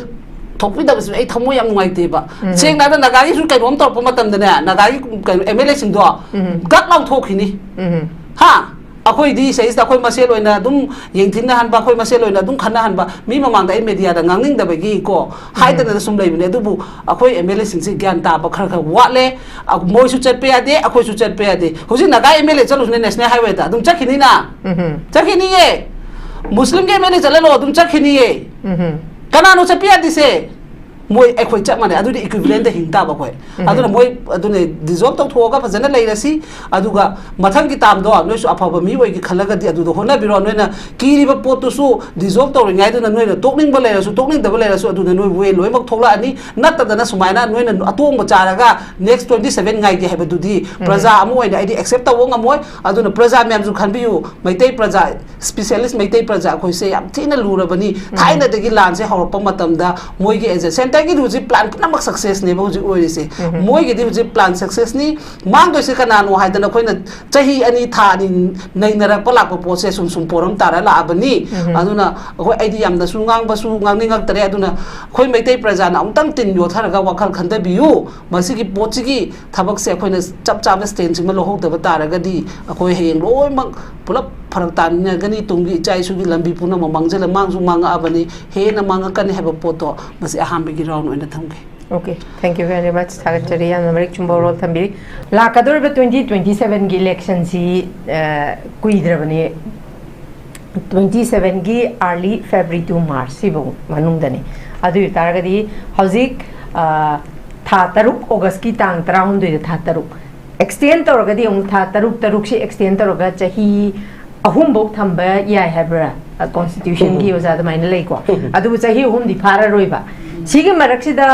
ꯊꯣꯛꯄꯤꯗꯕꯁꯤ ꯑꯩ ꯊꯃꯣꯏ ꯌꯥꯝ ꯅꯨꯡꯉꯥꯏꯇꯦꯕ꯫ ꯎꯝ꯫ ꯁꯦꯡꯅ ꯍꯥꯏꯔꯕꯗ ꯅꯥꯒꯥꯒꯤꯁꯨ ꯀꯩꯅꯣꯝ ꯇꯧꯔꯛꯄ ꯃꯇꯝꯗꯅꯦ, ꯅꯥꯒꯥꯒꯤ ꯀꯩꯅꯣ MLA ꯁꯤꯡꯗꯣ ꯎꯝ꯫ ꯒꯛ ꯂꯥꯎ ꯊꯣꯛꯈꯤꯅꯤ꯫ ꯎꯝ꯫ ꯍꯥ? ꯑꯩꯈꯣꯏꯗꯤ ꯁꯤꯗꯩꯁꯤꯗ ꯑꯩꯈꯣꯏ ꯃꯁꯦꯜ ꯑꯣꯏꯅ ꯑꯗꯨꯝ ꯌꯦꯡꯊꯤꯅꯍꯟꯕ, ꯑꯩꯈꯣꯏ ꯃꯁꯦꯜ ꯑꯣꯏꯅ ꯑꯗꯨꯝ ꯈꯠꯅꯍꯟꯕ, ꯃꯤ ꯃꯃꯥꯡꯗ ꯑꯩ ꯃꯦꯗꯤꯌꯥꯗ ꯉꯥꯡꯅꯤꯡꯗꯕꯒꯤꯀꯣ ꯍꯥꯏꯗꯅ ꯁꯨꯝ ꯂꯩꯕꯅꯦ꯫ ꯑꯗꯨꯕꯨ ꯑꯩꯈꯣꯏ ꯑꯦꯝ ꯑꯦꯜ ꯑꯦꯁꯤꯡꯁꯦ ꯒ꯭ꯌꯥꯟ ꯇꯥꯕ ꯈꯔ ꯈꯔ ꯋꯥꯠꯂꯦ꯫ ꯑ, ꯃꯣꯏꯁꯨ ꯆꯠꯄ ꯌꯥꯗꯦ, ꯑꯩꯈꯣꯏꯁꯨ ꯆꯠꯄ ꯌꯥꯗꯦ꯫ ꯍꯧꯖꯤꯛ ꯅꯥꯒꯥ ꯑꯦꯝ ꯑꯦꯜ ꯑꯦ ꯆꯠꯂꯨꯁꯤꯅꯦ ꯅꯦꯁꯅꯦꯜ ꯍꯥꯏꯋꯦꯗ, ꯑꯗꯨꯝ ꯆꯠꯈꯤꯅꯤꯅ? ꯎꯝꯍꯨꯝ꯫ ꯆꯠꯈꯤꯅꯤꯌꯦ꯫ ꯃꯨꯁꯂꯤꯝꯒꯤ ꯑꯦꯝ ꯑꯦꯜ ꯑꯦ ꯆꯠꯍꯜꯂꯣ, ꯑꯗꯨꯝ ꯆꯠꯈꯤꯅꯤꯌꯦ꯫ ꯎꯝꯍꯨꯝ꯫ ꯀꯅꯥꯅꯣ ꯆꯠꯄ ꯌꯥꯗ꯭ꯔꯤꯁꯦ? ꯃꯣꯏ ꯑꯩꯈꯣꯏ ꯆꯞ ꯃꯥꯟꯅꯩ꯫ ꯑꯗꯨꯗꯤ ꯏꯀ꯭ꯋꯤꯚꯤꯂꯦꯟꯗ ꯍꯤꯡ ꯇꯥꯕ ꯑꯩꯈꯣꯏ꯫ ꯎꯝꯍꯨꯝ꯫ ꯑꯗꯨꯅ ꯃꯣꯏ, ꯑꯗꯨꯅꯦ, ꯗꯤꯖꯣꯜꯕ ꯇꯧꯊꯣꯛꯑꯒ ꯐꯖꯅ ꯂꯩꯔꯁꯤ꯫ ꯑꯗꯨꯒ ꯃꯊꯪꯒꯤ ꯇꯥꯝꯗꯣ ꯅꯣꯏꯁꯨ ꯑꯐꯕ ꯃꯤ ꯑꯣꯏꯒꯦ ꯈꯜꯂꯒꯗꯤ ꯑꯗꯨꯗ ꯍꯣꯠꯅꯕꯤꯔꯣ꯫ ꯅꯣꯏꯅ ꯀꯤꯔꯤꯕ ꯄꯣꯠꯇꯨꯁꯨ ꯗꯤꯖꯣꯜꯕ ꯇꯧꯔꯤꯉꯩꯗꯨꯅ ꯅꯣꯏꯅ ꯇꯣꯛꯅꯤꯡꯕ ꯂꯩꯔꯁꯨ ꯇꯣꯛꯅꯤꯡꯗꯕ ꯂꯩꯔꯁꯨ ꯑꯗꯨꯗ ꯅꯣꯏ ꯋꯦ ꯂꯣꯏꯅꯃꯛ ꯊꯣꯛꯂꯛꯑꯅꯤ꯫ ꯅꯠꯇꯗꯅ ꯁꯨꯃꯥꯏꯅ ꯅꯣꯏꯅ ꯑꯇꯣꯡꯕ ꯆꯥꯔꯒ ꯅꯦꯛꯁ ꯇ꯭ꯋꯦꯟꯇꯤ ꯁꯦꯚꯦꯟ ꯉꯥꯏꯒꯦ ꯍꯥꯏꯕꯗꯨꯗꯤ ꯎꯝ꯫ ꯄ꯭ꯔꯖꯥ ꯑꯃ ꯑꯣꯏꯅ ꯑꯩꯗꯤ ꯑꯦꯛꯁꯦꯞ ꯇꯧꯕ ꯉꯝꯃꯣꯏ꯫ ꯑꯗꯨꯅ ꯄ꯭ꯔꯖꯥ ꯃꯌꯥꯝꯁꯨ ꯈꯟꯕꯤꯌꯨ, ꯃꯩꯇꯩ ꯄ꯭ꯔꯖꯥ, ꯁ꯭ꯄꯤꯁꯦꯂꯤꯁ ꯃꯩꯇꯩ ꯄ꯭ꯔꯖꯥ ꯑꯩꯈꯣꯏꯁꯦ ꯌꯥꯝ ꯊꯤꯅ ꯂꯨꯔꯕꯅꯤ꯫ ꯎꯝ꯫ ꯊꯥꯏꯅꯗꯒꯤ ꯂꯥꯟꯁꯦ ꯍꯧꯔꯛꯄ ꯃꯇꯝꯗ ꯃꯣꯏꯒꯤ ꯑꯦꯖꯦꯟ-, ꯁꯦꯟꯇꯔꯒꯤꯗꯤ ꯍꯧꯖꯤꯛ ꯄ꯭ꯂꯥꯟ ꯄꯨꯝꯅꯃꯛ ꯁꯛꯁꯦꯁꯅꯦꯕ ꯍꯧꯖꯤꯛ ꯑꯣꯏꯔꯤꯁꯦ꯫ ꯎꯝ꯫ ꯃꯣꯏꯒꯤꯗꯤ ꯍꯧꯖꯤꯛ ꯄ꯭ꯂꯥꯟ ꯁꯛꯁꯦꯁꯅꯤ꯫ ꯃꯥꯡꯗꯣꯏꯁꯦ ꯀꯅꯥꯅꯣ ꯍꯥꯏꯗꯅ ꯑꯩꯈꯣꯏꯅ ꯆꯍꯤ ꯑꯅꯤ, ꯊꯥ ꯑꯅꯤ ꯅꯩꯅꯔꯛꯄ ꯂꯥꯛꯄ ꯄꯣꯠꯁꯦ ꯁꯨꯝ ꯁꯨꯝ ꯄꯣꯔꯝ ꯇꯥꯔ ꯂꯥꯛꯑꯕꯅꯤ꯫ ꯎꯝ꯫ ꯑꯗꯨꯅ ꯑꯩꯈꯣꯏ, ꯑꯩꯗꯤ ꯌꯥꯝꯅꯁꯨ ꯉꯥꯡꯕꯁꯨ ꯉꯥꯡꯅꯤꯡꯉꯛꯇꯔꯦ꯫ ꯑꯗꯨꯅ ꯑꯩꯈꯣꯏ ꯃꯩꯇꯩ ꯄ꯭ꯔꯖꯥꯅ ꯑꯃꯨꯛꯇꯪ ꯇꯤꯟ ꯌꯣꯠꯊꯔꯒ ꯋꯥꯈꯜ ꯈꯟꯊꯕꯤꯌꯨ꯫ ꯃꯁꯤꯒꯤ ꯄꯣꯠꯁꯤꯒꯤ ꯊꯕꯛꯁꯦ ꯑꯩꯈꯣꯏꯅ ꯆꯞ ꯆꯥꯕ ꯁ꯭ꯇꯦꯟꯁꯤꯃ ꯂꯧꯍꯧꯗꯕ ꯇꯥꯔꯒꯗꯤ ꯑꯩꯈꯣꯏ ꯍꯌꯦꯡ ꯂꯣꯏꯅꯃꯛ ꯄꯨꯂꯞ ꯐꯔꯛ ꯇꯥꯅꯒꯅꯤ꯫ ꯇꯨꯡꯒꯤ ꯏꯆꯥ ꯏꯁꯨꯒꯤ ꯂꯝꯕꯤ ꯄꯨꯝꯅꯃꯛ ꯃꯥꯡꯖꯜꯂ, ꯃꯥꯡꯁꯨ ꯃꯥꯡꯉꯛꯑꯕꯅꯤ, ꯍꯦꯟꯅ ꯃꯥꯡꯉꯛꯀꯅꯤ ꯍꯥꯏꯕ ꯄꯣꯠꯇꯣ ꯃꯁꯤ ꯑꯍꯥꯟꯕꯒꯤ ꯔꯥꯎꯟ ꯑꯣꯏꯅ ꯊꯝꯒꯦ꯫ Okay, thank you very much꯫ ꯊꯥꯒꯠꯆꯔꯤ, ꯌꯥꯝꯅ ꯃꯔꯤꯛ ꯆꯨꯝꯕ ꯋꯥꯔꯣꯜ ꯊꯝꯕꯤꯔꯤ꯫ ꯂꯥꯛꯀꯗꯧꯔꯤꯕ twenty twenty seven ꯒꯤ election ꯁꯤ, ꯑ, ꯀꯨꯏꯗ꯭ꯔꯕꯅꯤ꯫ Twenty seven ꯒꯤ early February to March ꯁꯤꯐꯧ ꯃꯅꯨꯡꯗꯅꯤ꯫ ꯑꯗꯨ ꯑꯣꯏ ꯇꯥꯔꯒꯗꯤ ꯍꯧꯖꯤꯛ, ꯑ, ꯊꯥ ꯇꯔꯨꯛ, August ꯀꯤ ꯇꯥꯡ ꯇꯔꯥꯍꯨꯝꯗꯣꯏꯗ ꯊꯥ ꯇꯔꯨꯛ extend ꯇꯧꯔꯒꯗꯤ ꯑꯃꯨꯛ ꯊꯥ ꯇꯔꯨꯛ, ꯇꯔꯨꯛꯁꯤ extend ꯇꯧꯔꯒ ꯆꯍꯤ ꯑꯍꯨꯝꯐꯧ ꯊꯝꯕ ꯌꯥꯏ ꯍꯥꯏꯕ꯭ꯔꯥ? ꯑ, constitution ꯒꯤ ꯎꯝ꯫ ꯑꯣꯖꯥ ꯑꯗꯨꯃꯥꯏꯅ ꯂꯩꯀꯣ꯫ ꯎꯝ꯫ ꯑꯗꯨꯕꯨ ꯆꯍꯤ ꯑꯍꯨꯝꯗꯤ ꯐꯥꯔꯔꯣꯏꯕ꯫ ꯁꯤꯒꯤ ꯃꯔꯛꯁꯤꯗ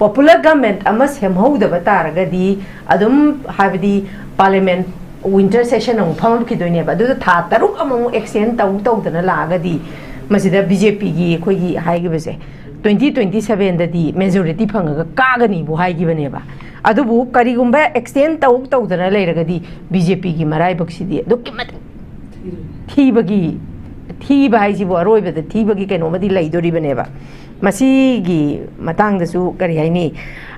popular government ꯑꯃ ꯁꯦꯝꯍꯧꯗꯕ ꯇꯥꯔꯒꯗꯤ ꯑꯗꯨꯝ, ꯍꯥꯏꯕꯗꯤ, parliament winter session ꯑꯃꯨꯛ ꯐꯝꯃꯛꯈꯤꯗꯣꯏꯅꯦꯕ꯫ ꯑꯗꯨꯗ ꯊꯥ ꯇꯔꯨꯛ ꯑꯃꯃꯨꯛ extend ꯇꯧ ꯇꯧꯗꯅ ꯂꯥꯛꯑꯒꯗꯤ ꯃꯁꯤꯗ BJP ꯒꯤ ꯑꯩꯈꯣꯏꯒꯤ ꯍꯥꯏꯈꯤꯕꯁꯦ twenty twenty seven ꯗꯗꯤ majority ꯐꯪꯉꯒ ꯀꯥꯒꯅꯤꯕꯨ ꯍꯥꯏꯈꯤꯕꯅꯦꯕ꯫ ꯑꯗꯨꯕꯨ ꯀꯔꯤꯒꯨꯝꯕ extend ꯇꯧ ꯇꯧꯗꯅ ꯂꯩꯔꯒꯗꯤ BJP ꯒꯤ ꯃꯔꯥꯏꯕꯛꯁꯤꯗꯤ ꯑꯗꯨꯛꯀꯤ ꯃꯇꯤꯛ ꯊꯤꯕꯒꯤ, ꯊꯤꯕ ꯍꯥꯏꯁꯤꯕꯨ ꯑꯔꯣꯏꯕꯗ ꯊꯤꯕꯒꯤ ꯀꯩꯅꯣꯃꯗꯤ ꯂꯩꯗꯣꯔꯤꯕꯅꯦꯕ꯫ ꯃꯁꯤꯒꯤ ꯃꯇꯥꯡꯗꯁꯨ ꯀꯔꯤ ꯍꯥꯏꯅꯤ,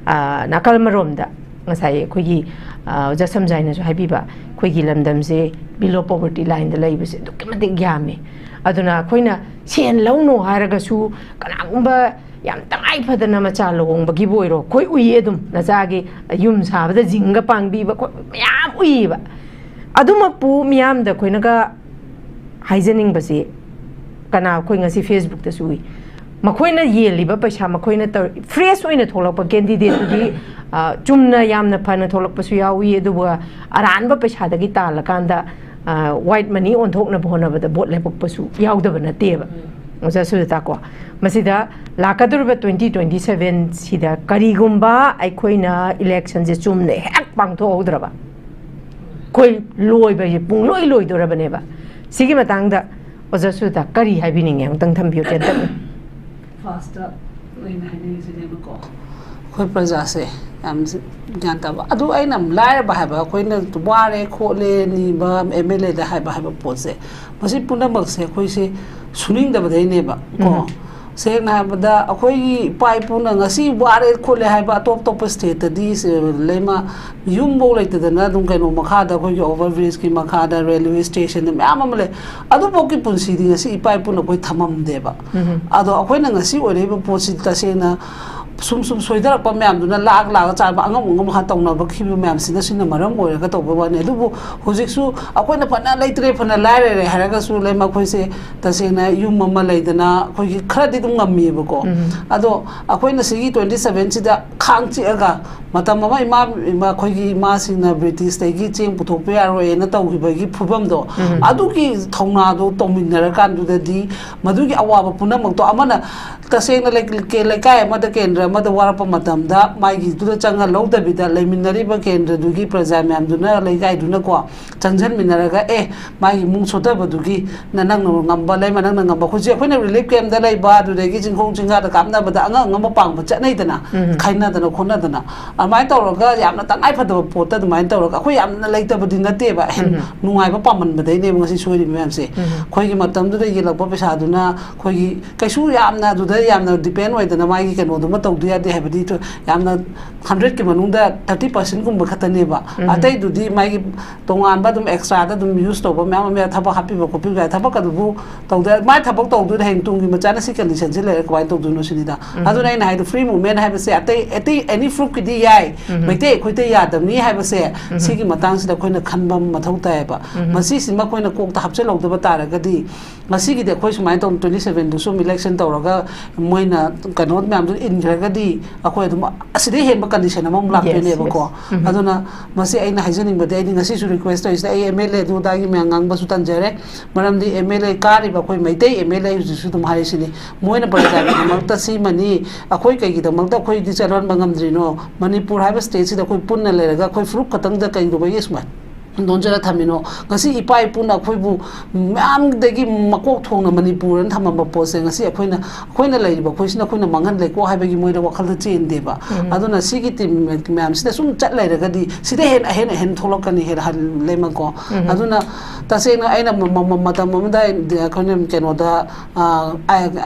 ꯑ, ꯅꯥꯀꯜ ꯑꯃꯔꯣꯝꯗ ꯉꯁꯥꯏ ꯑꯩꯈꯣꯏꯒꯤ ꯑ, ꯑꯣꯖꯥ ꯁꯝꯖꯥꯏꯅꯁꯨ ꯍꯥꯏꯕꯤꯕ, ꯑꯩꯈꯣꯏꯒꯤ ꯂꯝꯗꯝꯁꯦ below poverty lineꯗ ꯂꯩꯕꯁꯦ ꯑꯗꯨꯛꯀꯤ ꯃꯇꯤꯛ ꯌꯥꯝꯃꯤ꯫ ꯑꯗꯨꯅ ꯑꯩꯈꯣꯏꯅ ꯁꯦꯟ ꯂꯧꯅꯣ ꯍꯥꯏꯔꯒꯁꯨ, ꯀꯅꯥꯒꯨꯝꯕ ꯌꯥꯝ ꯇꯉꯥꯏ ꯐꯗꯅ ꯃꯆꯥ ꯂꯨꯍꯣꯡꯕꯒꯤꯕꯨ ꯑꯣꯏꯔꯣ, ꯑꯩꯈꯣꯏ ꯎꯏꯌꯦ ꯑꯗꯨꯝ, ꯅꯆꯥꯒꯤ ꯌꯨꯝ ꯁꯥꯕꯗ ꯖꯤꯡꯒ ꯄꯥꯡꯕꯤꯕ, ꯑꯩꯈꯣꯏ ꯃꯌꯥꯝ ꯎꯏꯌꯦꯕ꯫ ꯑꯗꯨꯃꯛꯄꯨ ꯃꯤꯌꯥꯝꯗ ꯑꯩꯈꯣꯏꯅꯒ ꯍꯥꯏꯖꯅꯤꯡꯕꯁꯤ, ꯀꯅꯥ, ꯑꯩꯈꯣꯏ ꯉꯁꯤ Facebookꯇꯁꯨ ꯎꯏ, ꯃꯈꯣꯏꯅ ꯌꯦꯜꯂꯤꯕ ꯄꯩꯁꯥ, ꯃꯈꯣꯏꯅ ꯇꯧ-, fresh ꯑꯣꯏꯅ ꯊꯣꯛꯂꯛꯄ candidateꯇꯨꯗꯤ, ꯑ, ꯆꯨꯝꯅ ꯌꯥꯝꯅ ꯐꯅ ꯊꯣꯛꯂꯛꯄꯁꯨ ꯌꯥꯎꯏ, ꯑꯗꯨꯒ ꯑꯔꯥꯟꯕ ꯄꯩꯁꯥꯗꯒꯤ ꯇꯥꯜꯂꯀꯥꯟꯗ, ꯑ, white money ꯑꯣꯟꯊꯣꯛꯅꯕ ꯍꯣꯠꯅꯕꯗ vote ꯂꯦꯞꯄꯛꯄꯁꯨ ꯌꯥꯎꯗꯕ ꯅꯠꯇꯦꯕ꯫ ꯑꯣꯖꯥ ꯁꯨꯖꯥꯇꯥ ꯀꯣ, ꯃꯁꯤꯗ ꯂꯥꯛꯀꯗꯧꯔꯤꯕ twenty twenty seven ꯁꯤꯗ ꯀꯔꯤꯒꯨꯝꯕ ꯑꯩꯈꯣꯏꯅ electionꯁꯦ ꯆꯨꯝꯅ ꯍꯦꯛ ꯄꯥꯡꯊꯣꯛꯍꯧꯗ꯭ꯔꯕ, ꯑꯩꯈꯣꯏ ꯂꯣꯏꯕꯁꯦ ꯄꯨꯡꯂꯣꯏ ꯂꯣꯏꯗꯣꯔꯕꯅꯦꯕ꯫ ꯁꯤꯒꯤ ꯃꯇꯥꯡꯗ ꯑꯣꯖꯥ ꯁꯨꯖꯥꯇꯥ ꯀꯔꯤ ꯍꯥꯏꯕꯤꯅꯤꯡꯉꯦ? ꯑꯃꯨꯛꯇꯪ ꯊꯝꯕꯤꯌꯨ, ꯇꯦꯟꯇꯛꯅ꯫ Firstꯇ ꯑꯩꯅ ꯍꯥꯏꯅꯤꯡꯉꯤꯁꯤꯅꯦꯕꯀꯣ, ꯑꯩꯈꯣꯏ ꯄ꯭ꯔꯖꯥꯁꯦ ꯌꯥꯝ ꯒ꯭ꯌꯥꯟ ꯇꯥꯕ꯫ ꯑꯗꯨ ꯑꯩꯅ ꯂꯥꯏꯔꯕ ꯍꯥꯏꯕ, ꯑꯩꯈꯣꯏꯅ ꯋꯥꯔꯦ ꯈꯣꯠꯂꯦ ꯅꯤꯕ, MLAꯗ ꯍꯥꯏꯕ, ꯍꯥꯏꯕ ꯄꯣꯠꯁꯦ, ꯃꯁꯤ ꯄꯨꯝꯅꯃꯛꯁꯦ ꯑꯩꯈꯣꯏꯁꯦ ꯁꯨꯅꯤꯡꯗꯕꯗꯩꯅꯦꯕ ꯀꯣ꯫ ꯎꯝ꯫ ꯁꯦꯡꯅ ꯍꯥꯏꯔꯕꯗ, ꯑꯩꯈꯣꯏꯒꯤ ꯏꯄꯥ ꯏꯄꯨꯅ ꯉꯁꯤ ꯋꯥꯔꯦ ꯈꯣꯠꯂꯦ ꯍꯥꯏꯕ, ꯑꯇꯣꯞ ꯑꯇꯣꯞꯄ stateꯇꯗꯤ ꯁꯦ-, ꯂꯩꯃ ꯌꯨꯝꯐꯧ ꯂꯩꯇꯗꯅ ꯑꯗꯨꯝ ꯀꯩꯅꯣ ꯃꯈꯥꯗ, ꯑꯩꯈꯣꯏꯒꯤ overbridgeꯀꯤ ꯃꯈꯥꯗ, railway stationꯗ ꯃꯌꯥꯝ ꯑꯃ ꯂꯩ꯫ ꯑꯗꯨꯐꯥꯎꯒꯤ ꯄꯨꯟꯁꯤꯗꯤ ꯉꯁꯤ ꯏꯄꯥ ꯏꯄꯨꯅ ꯑꯩꯈꯣꯏ ꯊꯝꯃꯝꯗꯦꯕ꯫ ꯎꯝ꯫ ꯑꯗꯣ ꯑꯩꯈꯣꯏꯅ ꯉꯁꯤ ꯑꯣꯏꯔꯛꯏꯕ ꯄꯣꯠꯁꯤ ꯇꯁꯦꯡꯅ ꯁꯨꯝ ꯁꯨꯝ ꯁꯣꯏꯊꯔꯛꯄ ꯃꯌꯥꯝꯗꯨꯅ, ꯂꯥꯛ ꯂꯥꯛꯑ ꯆꯥꯕ, ꯑꯉꯝ ꯑꯉꯝ ꯍꯥ ꯇꯧꯅꯕꯈꯤꯕ ꯃꯌꯥꯝꯁꯤꯅ, ꯁꯤꯅ ꯃꯔꯝ ꯑꯣꯏꯔꯒ ꯇꯧꯕ ꯋꯥꯅꯤ꯫ ꯑꯗꯨꯕꯨ ꯍꯧꯖꯤꯛꯁꯨ ꯑꯩꯈꯣꯏꯅ ꯐꯅ ꯂꯩꯇ꯭ꯔꯦ, ꯐꯅ ꯂꯥꯏꯔꯔꯦ ꯍꯥꯏꯔꯒꯁꯨ, ꯂꯩꯃ ꯑꯩꯈꯣꯏꯁꯦ ꯇꯁꯦꯡꯅ ꯌꯨꯝ ꯑꯃ ꯂꯩꯗꯅ ꯑꯩꯈꯣꯏꯒꯤ ꯈꯔꯗꯤ ꯑꯗꯨꯝ ꯉꯝꯃꯤꯕꯀꯣ꯫ ꯎꯝ꯫ ꯑꯗꯣ ꯑꯩꯈꯣꯏꯅ ꯁꯤꯒꯤ twenty sevenꯁꯤꯗ ꯈꯥꯡ ꯆꯤꯛꯑꯒ, ꯃꯇꯝ ꯑꯃ ꯏꯃꯥ, ꯏꯃꯥ, ꯑꯩꯈꯣꯏꯒꯤ ꯏꯃꯥꯁꯤꯡꯅ Britishꯇꯒꯤ ꯆꯦꯡ ꯄꯨꯊꯣꯛꯄ ꯌꯥꯔꯣꯏꯅ ꯇꯧꯈꯤꯕꯒꯤ ꯐꯤꯕꯝꯗꯣ, ꯎꯝ꯫ ꯑꯗꯨꯒꯤ ꯊꯧꯅꯥꯗꯣ ꯇꯧꯃꯤꯟꯅꯔꯀꯥꯟꯗꯨꯗꯗꯤ, ꯃꯗꯨꯒꯤ ꯑꯋꯥꯕ ꯄꯨꯝꯅꯃꯛꯇꯣ ꯑꯃꯅ ꯇꯁꯦꯡꯅ ꯂꯩ-, ꯀꯦ-, ꯂꯩꯀꯥꯏ ꯑꯃꯗ, ꯀꯦꯟꯗ꯭ꯔ ꯑꯃꯗ ꯋꯥꯔꯛꯄ ꯃꯇꯝꯗ, ꯃꯥꯒꯤꯗꯨꯗ ꯆꯪꯉ ꯂꯧꯗꯕꯤꯗ, ꯂꯩꯃꯤꯟꯅꯔꯤꯕ ꯀꯦꯟꯗ꯭ꯔꯗꯨꯒꯤ ꯄ꯭ꯔꯖꯥ ꯃꯌꯥꯝꯗꯨꯅ, ꯂꯩꯀꯥꯏꯗꯨꯅꯀꯣ, ꯆꯪꯁꯤꯟꯃꯤꯟꯅꯔꯒ, ꯑꯦ, ꯃꯥꯒꯤ ꯏꯃꯨꯡ ꯁꯣꯟꯊꯕꯗꯨꯒꯤ ꯅ-, ꯅꯪꯅ ꯉꯝꯕ ꯂꯩꯃ, ꯅꯪꯅ ꯉꯝꯕ꯫ ꯍꯧꯖꯤꯛ ꯑꯩꯈꯣꯏꯅ ꯔꯤꯂꯤꯐ ꯀꯦꯝꯗ ꯂꯩꯕ, ꯑꯗꯨꯗꯒꯤ ꯆꯤꯡꯈꯣꯡ ꯆꯤꯡꯌꯥꯗ ꯀꯥꯞꯅꯕꯗ ꯑꯉꯝ ꯑꯉꯝꯕ ꯄꯥꯡꯕ ꯆꯠꯅꯩꯗꯅ, ꯎꯝ꯫ ꯈꯥꯏꯅꯗꯅ ꯈꯣꯠꯅꯗꯅ꯫ ꯑꯗꯨꯃꯥꯏꯅ ꯇꯧꯔꯒ ꯌꯥꯝꯅ ꯇꯉꯥꯏ ꯐꯗꯕ ꯄꯣꯠꯇ ꯑꯗꯨꯃꯥꯏꯅ ꯇꯧꯔꯒ, ꯑꯩꯈꯣꯏ ꯌꯥꯝꯅ ꯂꯩꯇꯕꯗꯤ ꯅꯠꯇꯦꯕ, ꯍꯦꯟ-, ꯎꯝ꯫ ꯅꯨꯡꯉꯥꯏꯕ ꯄꯥꯝꯃꯟꯕꯗꯩꯅꯦꯕ ꯉꯁꯤ ꯁꯣꯏꯔꯤꯕ ꯃꯌꯥꯝꯁꯦ꯫ ꯎꯝ꯫ ꯑꯩꯈꯣꯏꯒꯤ ꯃꯇꯝꯗꯨꯗ ꯌꯦꯜꯂꯛꯄ ꯄꯩꯁꯥꯗꯨꯅ ꯑꯩꯈꯣꯏꯒꯤ ꯀꯩꯁꯨ ꯌꯥꯝꯅ ꯑꯗꯨꯗ ꯌꯥꯝꯅ ꯗꯤꯄꯦꯟ ꯑꯣꯏꯗꯅ ꯃꯥꯒꯤ ꯀꯩꯅꯣꯗꯨꯃ ꯇꯧꯗ ꯌꯥꯗꯦ ꯍꯥꯏꯕꯗꯤ ꯊꯣ-, ꯌꯥꯝꯅ ꯍꯟꯗ꯭ꯔꯦꯠꯀꯤ ꯃꯅꯨꯡꯗ ꯊꯥꯔꯇꯤ ꯄꯥꯔꯁꯦꯟꯒꯨꯝꯕ ꯈꯛꯇꯅꯦꯕ꯫ ꯎꯝ꯫ ꯑꯇꯩꯗꯨꯗꯤ ꯃꯥꯒꯤ ꯇꯣꯉꯥꯟꯕ ꯑꯗꯨꯝ ꯑꯦꯛꯁꯇ꯭ꯔꯥꯗ ꯑꯗꯨꯝ ꯌꯨꯁ ꯇꯧꯕ ꯃꯌꯥꯝ ꯑꯃ, ꯊꯕꯛ ꯍꯥꯞꯄꯤꯕ ꯈꯣꯠꯄꯤꯕ ꯌꯥꯏ꯫ ꯊꯕꯛ ꯑꯗꯨꯕꯨ ꯇꯧꯗ, ꯃꯥꯏ ꯊꯕꯛ ꯇꯧꯗꯣꯏꯅ ꯍꯌꯦꯡ ꯇꯨꯡꯒꯤ ꯃꯆꯥꯅ ꯁꯤ ꯀꯟꯗꯤꯁꯟꯁꯤ ꯂꯩꯔꯦ ꯀꯃꯥꯏꯅ ꯇꯧꯗꯣꯏꯅꯣ ꯁꯤꯅꯤꯗ꯫ ꯎꯝ꯫ ꯑꯗꯨꯅ ꯑꯩꯅ ꯍꯥꯏꯗꯣ, ꯐ꯭ꯔꯤ ꯃꯨꯚꯃꯦꯟ ꯍꯥꯏꯕꯁꯦ ꯑꯇꯩ, ꯑꯇꯩ ꯑꯦꯅꯤ ꯐ꯭ꯔꯨꯞꯀꯤꯗꯤ ꯌꯥꯏ, ꯎꯝ꯫ ꯃꯩꯇꯩ ꯑꯩꯈꯣꯏꯗ ꯌꯥꯗꯕꯅꯤ ꯍꯥꯏꯕꯁꯦ ꯎꯝ꯫ ꯁꯤꯒꯤ ꯃꯇꯥꯡꯁꯤꯗ ꯑꯩꯈꯣꯏꯅ ꯈꯟꯕ ꯑꯃ ꯃꯊꯧ ꯇꯥꯏꯌꯦꯕ꯫ ꯎꯝ꯫ ꯃꯁꯤꯁꯤꯃ ꯑꯩꯈꯣꯏꯅ ꯀꯣꯛꯇ ꯍꯥꯞꯆꯤꯜꯍꯧꯗꯕ ꯇꯥꯔꯒꯗꯤ, ꯉꯁꯤꯒꯤꯗꯤ ꯑꯩꯈꯣꯏ ꯁꯨꯃꯥꯏꯅ ꯇꯧꯅ, ꯇ꯭ꯋꯦꯟꯇꯤ ꯁꯚꯦꯟꯗꯨꯁꯨ ꯑꯃꯨꯛ ꯏꯂꯦꯛꯁꯟ ꯇꯧꯔꯒ ꯃꯣꯏꯅ ꯀꯩꯅꯣ ꯃꯌꯥꯝꯗꯨ ꯏꯟꯈ꯭ꯔꯒꯗꯤ, ꯑꯩꯈꯣꯏ ꯑꯗꯨꯝ ꯑꯁꯤꯗꯩ ꯍꯦꯟꯕ ꯀꯟꯗꯤꯁꯟ ꯑꯃꯃꯨꯛ Yes, ꯂꯥꯛꯇꯣꯏꯅꯦꯕꯀꯣ꯫ yes. ꯎꯝ꯫ ꯑꯗꯨꯅ ꯃꯁꯤ ꯑꯩꯅ ꯍꯥꯏꯖꯅꯤꯡꯕꯗꯤ, ꯑꯩꯗꯤ ꯉꯁꯤꯁꯨ ꯔꯤꯀ꯭ꯋꯦꯁ ꯇꯧꯔꯤꯁꯤꯗ, ꯑꯩ ꯑꯦꯝ ꯑꯦꯜ ꯑꯦ ꯑꯗꯨ ꯑꯗꯥꯒꯤ ꯃꯌꯥꯝ ꯉꯥꯡꯕꯁꯨ ꯇꯟꯖꯔꯦ꯫ ꯃꯔꯝꯗꯤ ꯑꯦꯝ ꯑꯦꯜ ꯑꯦ ꯀꯥꯔꯤꯕ ꯑꯩꯈꯣꯏ ꯃꯩꯇꯩ ꯑꯦꯝ ꯑꯦꯜ ꯑꯦ ꯍꯧꯖꯤꯛꯁꯨ ꯑꯗꯨꯝ ꯍꯥꯏꯔꯤꯁꯤꯅꯤ, ꯃꯣꯏꯅ ꯄ꯭ꯔꯖꯥꯒꯤꯗꯃꯛꯇ ꯁꯤꯃꯅꯤ, ꯑꯩꯈꯣꯏ ꯀꯩꯒꯤꯗꯃꯛꯇ ꯑꯩꯈꯣꯏꯗꯤ ꯆꯠꯍꯟꯕ ꯉꯝꯗ꯭ꯔꯤꯅꯣ? ꯃꯅꯤꯄꯨꯔ ꯍꯥꯏꯕ ꯁ꯭ꯇꯦꯠꯁꯤꯗ ꯑꯩꯈꯣꯏ ꯄꯨꯟꯅ ꯂꯩꯔꯒ ꯑꯩꯈꯣꯏ ꯐꯨꯔꯨꯞ ꯈꯛꯇꯪꯗ ꯀꯩꯗꯧꯕꯒꯤ ꯁꯨꯃꯥꯏꯅ ꯅꯣꯟꯖꯔ ꯊꯝꯃꯤꯅꯣ? ꯉꯁꯤ ꯏꯄꯥ ꯏꯄꯨꯅ ꯑꯩꯈꯣꯏꯕꯨ ꯃꯌꯥꯝꯗꯒꯤ ꯃꯀꯣꯛ ꯊꯣꯡꯅ ꯃꯅꯤꯄꯨꯔ ꯑꯅ ꯊꯝꯃꯝꯕ ꯄꯣꯠꯁꯦ ꯉꯁꯤ ꯑꯩꯈꯣꯏꯅ, ꯑꯩꯈꯣꯏꯅ ꯂꯩꯔꯤꯕ ꯑꯩꯈꯣꯏꯁꯤꯅ ꯑꯩꯈꯣꯏꯅ ꯃꯥꯡꯍꯜꯂꯦꯀꯣ ꯍꯥꯏꯕꯒꯤ ꯃꯣꯏꯗ ꯋꯥꯈꯜꯗ ꯆꯦꯟꯗꯦꯕ꯫ ꯎꯝ꯫ ꯑꯗꯨꯅ ꯁꯤꯒꯤ ꯇꯤꯝ ꯃꯌꯥꯝꯁꯤꯗ ꯁꯨꯝ ꯆꯠ ꯂꯩꯔꯒꯗꯤ ꯁꯤꯗ ꯍꯦꯟꯅ ꯑꯍꯦꯟ ꯑꯍꯦꯟ ꯊꯣꯛꯂꯛꯀꯅꯤ, ꯍꯦꯟꯅ ꯍꯟ-, ꯂꯩꯃꯟꯀꯣ꯫ ꯎꯝ꯫ ꯑꯗꯨꯅ ꯇꯁꯦꯡꯅ ꯑꯩꯅ ꯃ-, ꯃ-, ꯃ-, ꯃꯇꯝ ꯑꯃꯗ ꯑꯩꯈꯣꯏꯅ ꯀꯩꯅꯣꯗ, ꯑ, ꯑ,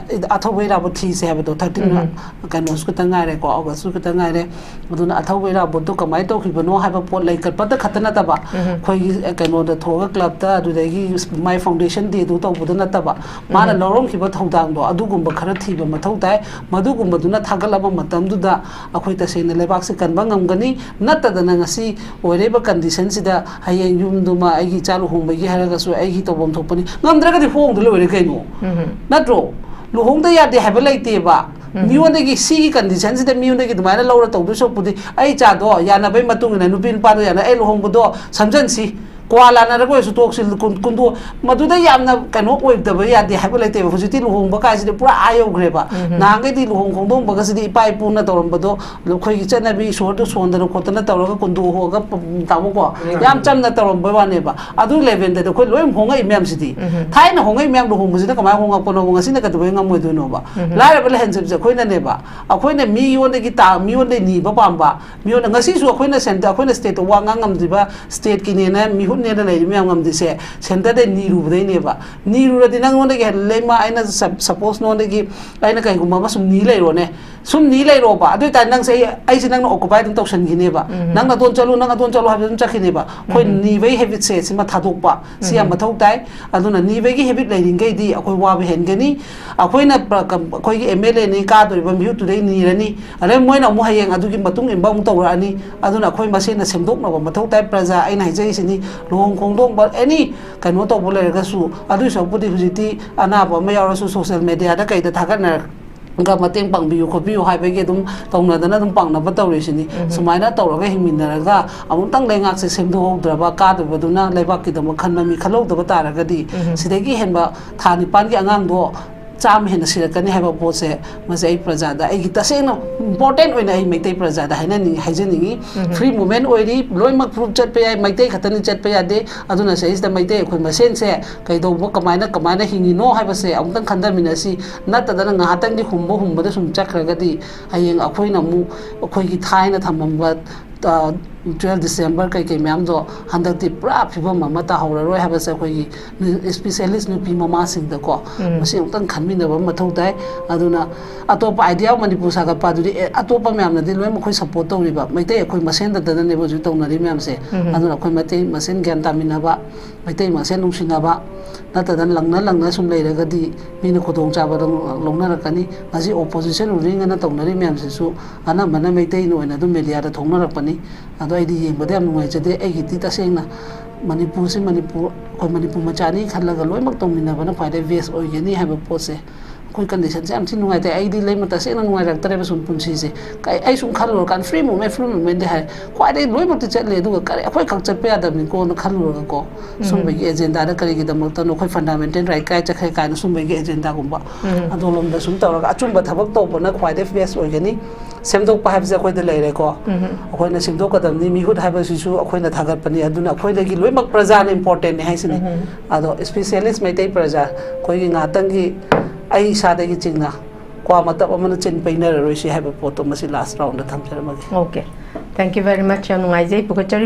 ꯑꯊꯧꯕ ꯏꯔꯥꯕꯣꯠ ꯊꯤꯁꯦ ꯍꯥꯏꯕꯗꯣ, ꯊꯥꯔꯇꯤꯟ ꯎꯝ꯫ ꯀꯩꯅꯣꯁꯨ ꯈꯤꯇꯪ ꯉꯥꯏꯔꯦꯀꯣ, ꯑꯣꯒꯁꯁꯨ ꯈꯤꯇꯪ ꯉꯥꯏꯔꯦ꯫ ꯑꯗꯨꯅ ꯑꯊꯧꯕ ꯏꯔꯥꯕꯣꯠꯇꯣ ꯀꯃꯥꯏꯅ ꯇꯧꯈꯤꯕꯅꯣ ꯍꯥꯏꯕ ꯄꯣꯠ ꯂꯩꯈꯠꯄꯗ ꯈꯛꯇ ꯅꯠꯇꯕ, ꯎꯝ꯫ ꯑꯩꯈꯣꯏꯒꯤ, ꯑ, ꯀꯩꯅꯣꯗ ꯊꯣꯛꯑꯒ ꯀ꯭ꯂꯕꯇ, ꯑꯗꯨꯗꯒꯤ ꯃꯥꯏ ꯐꯥꯎꯟꯗꯦꯁꯟ ꯗꯦꯗꯨ ꯇꯧꯕꯗ ꯅꯠꯇꯕ, ꯃꯥꯅ ꯎꯝ꯫ ꯂꯧꯔꯝꯈꯤꯕ ꯊꯧꯗꯥꯡꯗꯣ ꯑꯗꯨꯒꯨꯝꯕ ꯈꯔ ꯊꯤꯕ ꯃꯊꯧ ꯇꯥꯏ꯫ ꯃꯗꯨꯒꯨꯝꯕꯗꯨꯅ ꯊꯥꯒꯠꯂꯕ ꯃꯇꯝꯗꯨꯗ ꯑꯩꯈꯣꯏ ꯇꯁꯦꯡꯅ ꯂꯩꯕꯥꯛꯁꯤ ꯀꯟꯕ ꯉꯝꯒꯅꯤ꯫ ꯅꯠꯇꯗꯅ ꯉꯁꯤ ꯑꯣꯏꯔꯤꯕ ꯀꯟꯗꯤꯁꯟꯁꯤꯗ ꯍꯌꯦꯡ ꯌꯨꯝꯗꯨꯃ ꯑꯩꯒꯤ ꯏꯆꯥ ꯂꯨꯍꯣꯡꯕꯒꯤ ꯍꯥꯏꯔꯒꯁꯨ ꯑꯩꯒꯤ ꯇꯧꯐꯝ ꯊꯣꯛꯄꯅꯤ, ꯉꯝꯗ꯭ꯔꯒꯗꯤ ꯍꯣꯡꯗ ꯂꯣꯏꯔꯦ ꯀꯩꯅꯣ꯫ ꯎꯝ꯫ ꯅꯠꯇ꯭ꯔꯣ? ꯂꯨꯍꯣꯡꯗ ꯌꯥꯗꯦ ꯍꯥꯏꯕ ꯂꯩꯇꯦꯕ꯫ ꯎꯝ꯫ ꯃꯤꯉꯣꯟꯗꯒꯤ ꯁꯤꯒꯤ ꯀꯟꯗꯤꯁꯟꯁꯤꯗ ꯃꯤꯉꯣꯟꯗꯒꯤ ꯑꯗꯨꯃꯥꯏꯅ ꯂꯧꯔ ꯇꯧꯗꯣꯏ ꯁꯔꯨꯛꯄꯨꯗꯤ ꯑꯩ ꯏꯆꯥꯗꯣ ꯌꯥꯅꯕꯒꯤ ꯃꯇꯨꯡ ꯏꯟꯅ ꯅꯨꯄꯤ ꯅꯨꯄꯥꯗꯣ ꯌꯥꯅ ꯑꯩ ꯂꯨꯍꯣꯡꯕꯗꯣ ꯁꯝꯖꯟꯁꯤ꯫ ꯀ꯭ꯋꯥ ꯂꯥꯟꯅꯔꯒ ꯑꯣꯏꯔꯁꯨ ꯇꯣꯛꯁꯤ, ꯀꯨꯟ-, ꯀꯨꯟꯗꯣ-, ꯃꯗꯨꯗ ꯌꯥꯝꯅ ꯀꯩꯅꯣ ꯑꯣꯏꯗꯕ ꯌꯥꯗꯦ ꯍꯥꯏꯕ ꯂꯩꯇꯦꯕ꯫ ꯍꯧꯖꯤꯛꯇꯤ ꯂꯨꯍꯣꯡꯕ ꯀꯥꯏꯁꯤꯗꯤ ꯄꯨꯔꯥ ꯑꯥ ꯌꯧꯈ꯭ꯔꯦꯕ꯫ ꯎꯝ꯫ ꯅꯍꯥꯟꯈꯩꯗꯤ ꯂꯨꯍꯣꯡ ꯈꯣꯡꯗꯣꯡꯕꯒꯁꯤꯗꯤ ꯏꯄꯥ ꯏꯄꯨꯅ ꯇꯧꯔꯝꯕꯗꯣ ꯑꯩꯈꯣꯏꯒꯤ ꯆꯠꯅꯕꯤ ꯏꯁꯣꯔꯗ ꯁꯣꯟꯗꯅ ꯈꯣꯠꯇꯅ ꯇꯧꯔꯒ ꯀꯨꯟꯗꯣ ꯍꯣꯛꯑꯒ ꯄ-, ꯇꯥꯃꯣꯀꯣ, ꯎꯝ꯫ ꯌꯥꯝ ꯆꯝꯅ ꯇꯧꯔꯝꯕꯩ ꯋꯥꯅꯦꯕ꯫ ꯑꯗꯨ ꯂꯦꯚꯦꯜꯗꯗꯤ ꯑꯩꯈꯣꯏ ꯂꯣꯏ ꯍꯣꯡꯉꯛꯏ ꯃꯌꯥꯝꯁꯤꯗꯤ꯫ ꯎꯝ꯫ ꯊꯥꯏꯅ ꯍꯣꯡꯉꯛꯏ ꯃꯌꯥꯝ ꯂꯨꯍꯣꯡꯕꯁꯤꯅ ꯀꯃꯥꯏꯅ ꯍꯣꯡꯉꯛꯄꯅꯣꯕ? ꯉꯁꯤꯅ ꯀꯩꯗꯧꯕꯩ ꯉꯝꯃꯣꯏꯗꯣꯏꯅꯣꯕ? ꯎꯝ꯫ ꯂꯥꯏꯔꯕ ꯂꯩꯍꯟꯖꯕꯁꯦ ꯑꯩꯈꯣꯏꯅꯅꯦꯕ꯫ ꯑꯩꯈꯣꯏꯅ ꯃꯤꯉꯣꯟꯗꯒꯤ ꯇꯥ-, ꯃꯤꯉꯣꯟꯗꯒꯤ ꯅꯤꯕ ꯄꯥꯝꯕ, ꯃꯤꯉꯣꯟꯗ, ꯉꯁꯤꯁꯨ ꯑꯩꯈꯣꯏꯅ ꯁꯦꯟꯇ-, ꯑꯩꯈꯣꯏꯅ ꯁ꯭ꯇꯦꯠꯇ ꯋꯥ ꯉꯥꯡ ꯉꯝꯗ꯭ꯔꯤꯕ, ꯁ꯭ꯇꯦꯠꯀꯤꯅꯦꯅ ꯃꯤꯍꯨꯠꯅꯦꯅ ꯂꯩꯔꯤ ꯃꯌꯥꯝ ꯉꯝꯗ꯭ꯔꯤꯁꯦ ꯁꯦꯟꯇꯔꯗ ꯅꯤꯔꯨꯕꯗꯩꯅꯦꯕ꯫ ꯅꯤꯔꯨꯔꯗꯤ ꯅꯪꯉꯣꯟꯗꯒꯤ ꯍꯦꯟꯅ ꯂꯩꯃ ꯑꯩꯅ ꯁꯞ-, ꯁꯄꯣꯁ ꯅꯉꯣꯟꯗꯒꯤ ꯑꯩꯅ ꯀꯩꯒꯨꯝꯕ ꯑꯃ ꯁꯨꯝ ꯅꯤ ꯂꯩꯔꯣꯅꯦ, ꯁꯨꯝ ꯅꯤ ꯂꯩꯔꯣꯕ꯫ ꯑꯗꯨ ꯑꯣꯏꯇꯥꯔꯗꯤ ꯅꯪꯁꯦ ꯑꯩ, ꯑꯩꯁꯦ ꯅꯪꯅ ꯑꯣꯀꯨꯄꯥꯏ ꯑꯗꯨꯝ ꯇꯧꯁꯟꯈꯤꯅꯦꯕ꯫ ꯎꯝ꯫ ꯅꯪ ꯑꯗꯣꯟ ꯆꯠꯂꯨ, ꯅꯪ ꯑꯗꯣꯟ ꯆꯠꯂꯨ ꯍꯥꯏꯕꯗ ꯑꯗꯨꯝ ꯆꯠꯈꯤꯅꯦꯕ꯫ ꯑꯩꯈꯣꯏ ꯎꯝ꯫ ꯅꯤꯕꯒꯤ ꯍꯦꯕꯤꯠꯁꯦ ꯁꯤꯃ ꯊꯥꯗꯣꯛꯄ ꯁꯤ ꯌꯥꯝ ꯎꯝ꯫ ꯃꯊꯧ ꯇꯥꯏ꯫ ꯑꯗꯨꯅ ꯅꯤꯕꯒꯤ ꯍꯦꯕꯤꯠ ꯂꯩꯔꯤꯈꯩꯗꯤ ꯑꯩꯈꯣꯏ ꯋꯥꯕ ꯍꯦꯟꯒꯅꯤ꯫ ꯑꯩꯈꯣꯏꯅ ꯄ꯭ꯔ-, ꯀꯝ-, ꯑꯩꯈꯣꯏꯒꯤ ꯑꯦꯝ ꯑꯦꯜ ꯑꯦꯅꯤ ꯀꯥꯗꯣꯔꯤꯕ ꯃꯤꯍꯨꯠꯇꯨꯗꯩ ꯅꯤꯔꯅꯤ, ꯑꯗꯩ ꯃꯣꯏꯅ ꯑꯃꯨꯛ ꯍꯌꯦꯡ ꯑꯗꯨꯒꯤ ꯃꯇꯨꯡ ꯏꯟꯕ ꯑꯃꯨꯛ ꯇꯧꯔꯛꯑꯅꯤ꯫ ꯑꯗꯨꯅ ꯑꯩꯈꯣꯏ ꯃꯁꯦꯟꯅ ꯁꯦꯝꯗꯣꯛꯅꯕ ꯃꯊꯧ ꯇꯥꯏ꯫ ꯄ꯭ꯔꯖꯥ, ꯑꯩꯅ ꯍꯥꯏꯖꯔꯤꯁꯤꯅꯤ, ꯂꯨꯍꯣꯡ ꯈꯣꯡꯗꯣꯡꯕ ꯑꯦꯅꯤ ꯀꯩꯅꯣ ꯇꯧꯕ ꯂꯩꯔꯒꯁꯨ, ꯑꯗꯨꯒꯤ ꯁꯔꯨꯛꯄꯨꯗꯤ ꯍꯧꯖꯤꯛꯇꯤ ꯑꯅꯥꯕ ꯑꯃ ꯌꯥꯎꯔꯁꯨ ꯁꯣꯁꯦꯜ ꯃꯦꯗꯤꯌꯥꯗ ꯀꯩꯗ ꯊꯥꯒꯠꯅꯔꯒ ꯃꯇꯦꯡ ꯄꯥꯡꯕꯤꯌꯨ ꯈꯣꯠꯄꯤꯌꯨ ꯍꯥꯏꯕꯒꯤ ꯑꯗꯨꯝ ꯇꯧꯅꯗꯅ ꯑꯗꯨꯝ ꯄꯥꯡꯅꯕ ꯇꯧꯔꯤꯁꯤꯅꯤ꯫ ꯎꯝ꯫ ꯁꯨꯃꯥꯏꯅ ꯇꯧꯔꯒ ꯍꯤꯡꯃꯤꯟꯅꯔꯒ ꯑꯃꯨꯛꯇꯪ ꯂꯩꯉꯥꯛꯁꯦ ꯁꯦꯝꯗꯣꯛꯍꯧꯗ꯭ꯔꯕ, ꯀꯥꯗꯕꯗꯨꯅ ꯂꯩꯕꯥꯛꯀꯤꯗꯃꯛ ꯈꯟꯕ ꯃꯤ ꯈꯜꯍꯧꯗꯕ ꯇꯥꯔꯒꯗꯤ ꯎꯝ꯫ ꯁꯤꯗꯒꯤ ꯍꯦꯟꯕ ꯊꯥ ꯅꯤꯄꯥꯟꯒꯤ ꯑꯉꯥꯡꯗꯣ ꯆꯥꯝꯃ ꯍꯦꯟꯅ ꯁꯤꯔꯛꯀꯅꯤ ꯍꯥꯏꯕ ꯄꯣꯠꯁꯦ, ꯃꯁꯤ ꯑꯩ ꯄ꯭ꯔꯖꯥꯗ, ꯑꯩꯒꯤ ꯇꯁꯦꯡꯅ ꯏꯝꯄꯣꯔꯇꯦꯟ ꯑꯣꯏꯅ ꯑꯩ ꯃꯩꯇꯩ ꯄ꯭ꯔꯖꯥꯗ ꯍꯥꯏꯅꯅꯤꯡ-, ꯍꯥꯏꯖꯅꯤꯡꯉꯤ꯫ ꯎꯝ꯫ ꯐ꯭ꯔꯤ ꯃꯨꯚꯃꯦꯟ ꯑꯣꯏꯔꯤ, ꯂꯣꯏꯅꯃꯛ ꯄ꯭ꯔꯨꯐ ꯆꯠꯄ ꯌꯥꯏ, ꯃꯩꯇꯩ ꯈꯛꯇꯅꯤ ꯆꯠꯄ ꯌꯥꯗꯦ꯫ ꯑꯗꯨꯅ ꯁꯤꯗꯩꯁꯤꯗ ꯃꯩꯇꯩ ꯑꯩꯈꯣꯏ ꯃꯁꯦꯟꯁꯦ ꯀꯩꯗꯧꯕ, ꯀꯃꯥꯏꯅ, ꯀꯃꯥꯏꯅ ꯍꯤꯡꯉꯤꯅꯣ ꯍꯥꯏꯕꯁꯦ ꯑꯃꯨꯛꯇꯪ ꯈꯟꯊꯃꯤꯟꯅꯁꯤ꯫ ꯅꯠꯇꯗꯅ ꯉꯥꯏꯍꯥꯛꯇꯪꯗꯤ ꯍꯨꯝꯕ ꯍꯨꯝꯕꯗ ꯁꯨꯝ ꯆꯠꯈ꯭ꯔꯒꯗꯤ ꯍꯌꯦꯡ ꯑꯩꯈꯣꯏꯅ ꯑꯃꯨꯛ ꯑꯩꯈꯣꯏꯒꯤ ꯊꯥꯏꯅ ꯊꯝꯃꯝꯕ, ꯑ, ꯇꯨꯋꯦꯜꯐ ꯗꯤꯁꯦꯝꯕꯔ ꯀꯩꯀꯩ ꯃꯌꯥꯝꯗꯣ ꯍꯟꯗꯛꯇꯤ ꯄꯨꯔꯥ ꯐꯤꯕꯝ ꯑꯃ ꯇꯥꯍꯧꯔꯔꯣꯏ ꯍꯥꯏꯕꯁꯦ ꯑꯩꯈꯣꯏꯒꯤ ꯅꯨ-, ꯏꯁꯄꯤꯁꯦꯂꯤꯁ ꯅꯨꯄꯤ ꯃꯃꯥꯁꯤꯡꯗꯀꯣ ꯎꯝ꯫ ꯃꯁꯤ ꯑꯃꯨꯛꯇꯪ ꯈꯟꯃꯤꯟꯅꯕ ꯑꯃ ꯃꯊꯧ ꯇꯥꯏ꯫ ꯑꯗꯨꯅ ꯑꯇꯣꯞꯄ ꯑꯥꯏꯗꯤꯌꯥ ꯃꯅꯤꯄꯨꯔ ꯁꯥꯒꯠꯄ ꯑꯗꯨꯗꯤ, ꯑꯦ, ꯑꯇꯣꯞꯄ ꯃꯌꯥꯝꯅꯗꯤ ꯂꯣꯏꯅꯃꯛ ꯑꯩꯈꯣꯏ ꯁꯞꯄꯣꯔꯠ ꯇꯧꯔꯤꯕ, ꯃꯩꯇꯩ ꯑꯩꯈꯣꯏ ꯃꯁꯦꯟꯗꯇꯅꯦꯕ ꯍꯧꯖꯤꯛ ꯇꯧꯅꯔꯤ ꯃꯌꯥꯝꯁꯦ꯫ ꯎꯝ꯫ ꯑꯗꯨꯅ ꯑꯩꯈꯣꯏ ꯃꯩꯇꯩ ꯃꯁꯦꯟ ꯒ꯭ꯌꯥꯟ ꯇꯥꯃꯤꯟꯅꯕ, ꯃꯩꯇꯩ ꯃꯁꯦꯟ ꯅꯨꯡꯁꯤꯅꯕ, ꯅꯠꯇꯗꯅ ꯂꯪꯅ ꯂꯪꯅ ꯁꯨꯝ ꯂꯩꯔꯒꯗꯤ ꯃꯤꯅ ꯈꯨꯗꯣꯡꯆꯥꯕ ꯂꯧ-, ꯂꯧꯅꯔꯛꯀꯅꯤ꯫ ꯉꯁꯤ ꯑꯣꯄꯣꯖꯤꯁꯟ ꯔꯨꯂꯤꯡ ꯑꯅ ꯇꯧꯅꯔꯤ ꯃꯌꯥꯝꯁꯤꯁꯨ ꯑꯅꯝꯕꯅ ꯃꯩꯇꯩꯅ ꯑꯣꯏꯅ ꯑꯗꯨꯝ ꯃꯦꯗꯤꯌꯥꯗ ꯊꯣꯛꯅꯔꯛꯄꯅꯤ꯫ ꯑꯗꯣ ꯑꯩꯗꯤ ꯌꯦꯡꯕꯗ ꯌꯥꯝ ꯅꯨꯡꯉꯥꯏꯖꯗꯦ꯫ ꯑꯩꯒꯤꯗꯤ ꯇꯁꯦꯡꯅ ꯃꯅꯤꯄꯨꯔꯁꯤ ꯃꯅꯤꯄꯨꯔ, ꯑꯩꯈꯣꯏ ꯃꯅꯤꯄꯨꯔ ꯃꯆꯥꯅꯤ ꯈꯜꯂꯒ ꯂꯣꯏꯅꯃꯛ ꯇꯧꯃꯤꯟꯅꯕꯅ ꯈ꯭ꯋꯥꯏꯗꯒꯤ ꯕꯦꯁ ꯑꯣꯏꯒꯅꯤ ꯍꯥꯏꯕ ꯄꯣꯠꯁꯦ ꯑꯩꯈꯣꯏ ꯀꯟꯗꯤꯁꯟꯁꯦ ꯌꯥꯝ ꯊꯤ ꯅꯨꯡꯉꯥꯏꯇꯦ꯫ ꯑꯩꯗꯤ ꯂꯩꯃ ꯇꯁꯦꯡꯅ ꯅꯨꯡꯉꯥꯏꯔꯛꯇ꯭ꯔꯦꯕ ꯁꯨꯝ ꯄꯨꯟꯁꯤꯁꯦ꯫ ꯀꯩ, ꯑꯩ ꯁꯨꯝ ꯈꯜꯂꯨꯔꯀꯥꯟꯗ ꯐ꯭ꯔꯤ ꯃꯨꯞꯃꯦꯟ, ꯐ꯭ꯔꯤ ꯃꯨꯞꯃꯦꯟꯗꯤ ꯍꯥꯏ, ꯈ꯭ꯋꯥꯏꯗꯒꯤ ꯂꯣꯏꯅꯃꯛꯇꯤ ꯆꯠꯂꯦ, ꯑꯗꯨꯒ ꯀꯔꯤ, ꯑꯩꯈꯣꯏ ꯈꯛ ꯆꯠꯄ ꯌꯥꯗꯕꯅꯤꯀꯣꯅ ꯈꯜꯂꯨꯔꯒꯀꯣ, ꯁꯨꯝꯕꯒꯤ ꯑꯦꯖꯦꯟꯗꯥꯗ ꯀꯔꯤꯒꯤꯗꯃꯛꯇꯅꯣ ꯑꯩꯈꯣꯏ ꯐꯟꯗꯥꯃꯦꯟꯇꯦꯜ ꯔꯥꯏꯠ ꯀꯥꯏ ꯆꯠꯈ꯭ꯔꯦ ꯀꯥꯏꯅ ꯁꯨꯝꯕꯒꯤ ꯑꯦꯖꯦꯟꯗꯥꯒꯨꯝꯕ ꯑꯗꯣꯝꯂꯣꯝꯗ ꯁꯨꯝ ꯇꯧꯔꯒ ꯑꯆꯨꯝꯕ ꯊꯕꯛ ꯇꯧꯕꯅ ꯈ꯭ꯋꯥꯏꯗꯒꯤ ꯕꯦꯁ ꯑꯣꯏꯒꯅꯤ꯫ ꯁꯦꯝꯗꯣꯛꯄ ꯍꯥꯏꯕꯁꯦ ꯑꯩꯈꯣꯏꯗ ꯂꯩꯔꯦꯀꯣ꯫ ꯑꯩꯈꯣꯏꯅ ꯁꯦꯝꯗꯣꯛꯀꯗꯕꯅꯤ꯫ ꯃꯤꯍꯨꯠ ꯍꯥꯏꯕꯁꯤꯁꯨ ꯑꯩꯈꯣꯏꯅ ꯊꯥꯒꯠꯄꯅꯤ꯫ ꯑꯗꯨꯅ ꯑꯩꯈꯣꯏꯗꯒꯤ ꯂꯣꯏꯅꯃꯛ ꯄ꯭ꯔꯖꯥꯅ ꯏꯝꯄꯣꯔꯇꯦꯟꯅꯤ ꯍꯥꯏꯁꯤꯅꯤ꯫ ꯑꯗꯣ ꯏꯁꯄꯤꯁꯦꯂꯤꯁ ꯃꯩꯇꯩ ꯄ꯭ꯔꯖꯥ ꯑꯩꯈꯣꯏꯒꯤ ꯉꯥꯛꯇꯪꯒꯤ ꯑꯩ ꯏꯁꯥꯗꯒꯤ ꯆꯤꯡꯅ ꯀ꯭ꯋꯥ ꯃꯇꯞ ꯑꯃꯅ ꯆꯤꯟ ꯄꯩꯅꯔꯔꯣꯏꯁꯤ ꯍꯥꯏꯕ ꯄꯣꯠꯇꯣ ꯃꯁꯤ ꯂꯥꯁ round ꯊꯝꯖꯔꯝꯃꯒꯦ꯫ Okay, thank you very much. ꯌꯥꯝ ꯅꯨꯡꯉꯥꯏꯖꯩ꯫ ꯄꯨꯈꯠꯆꯔꯤ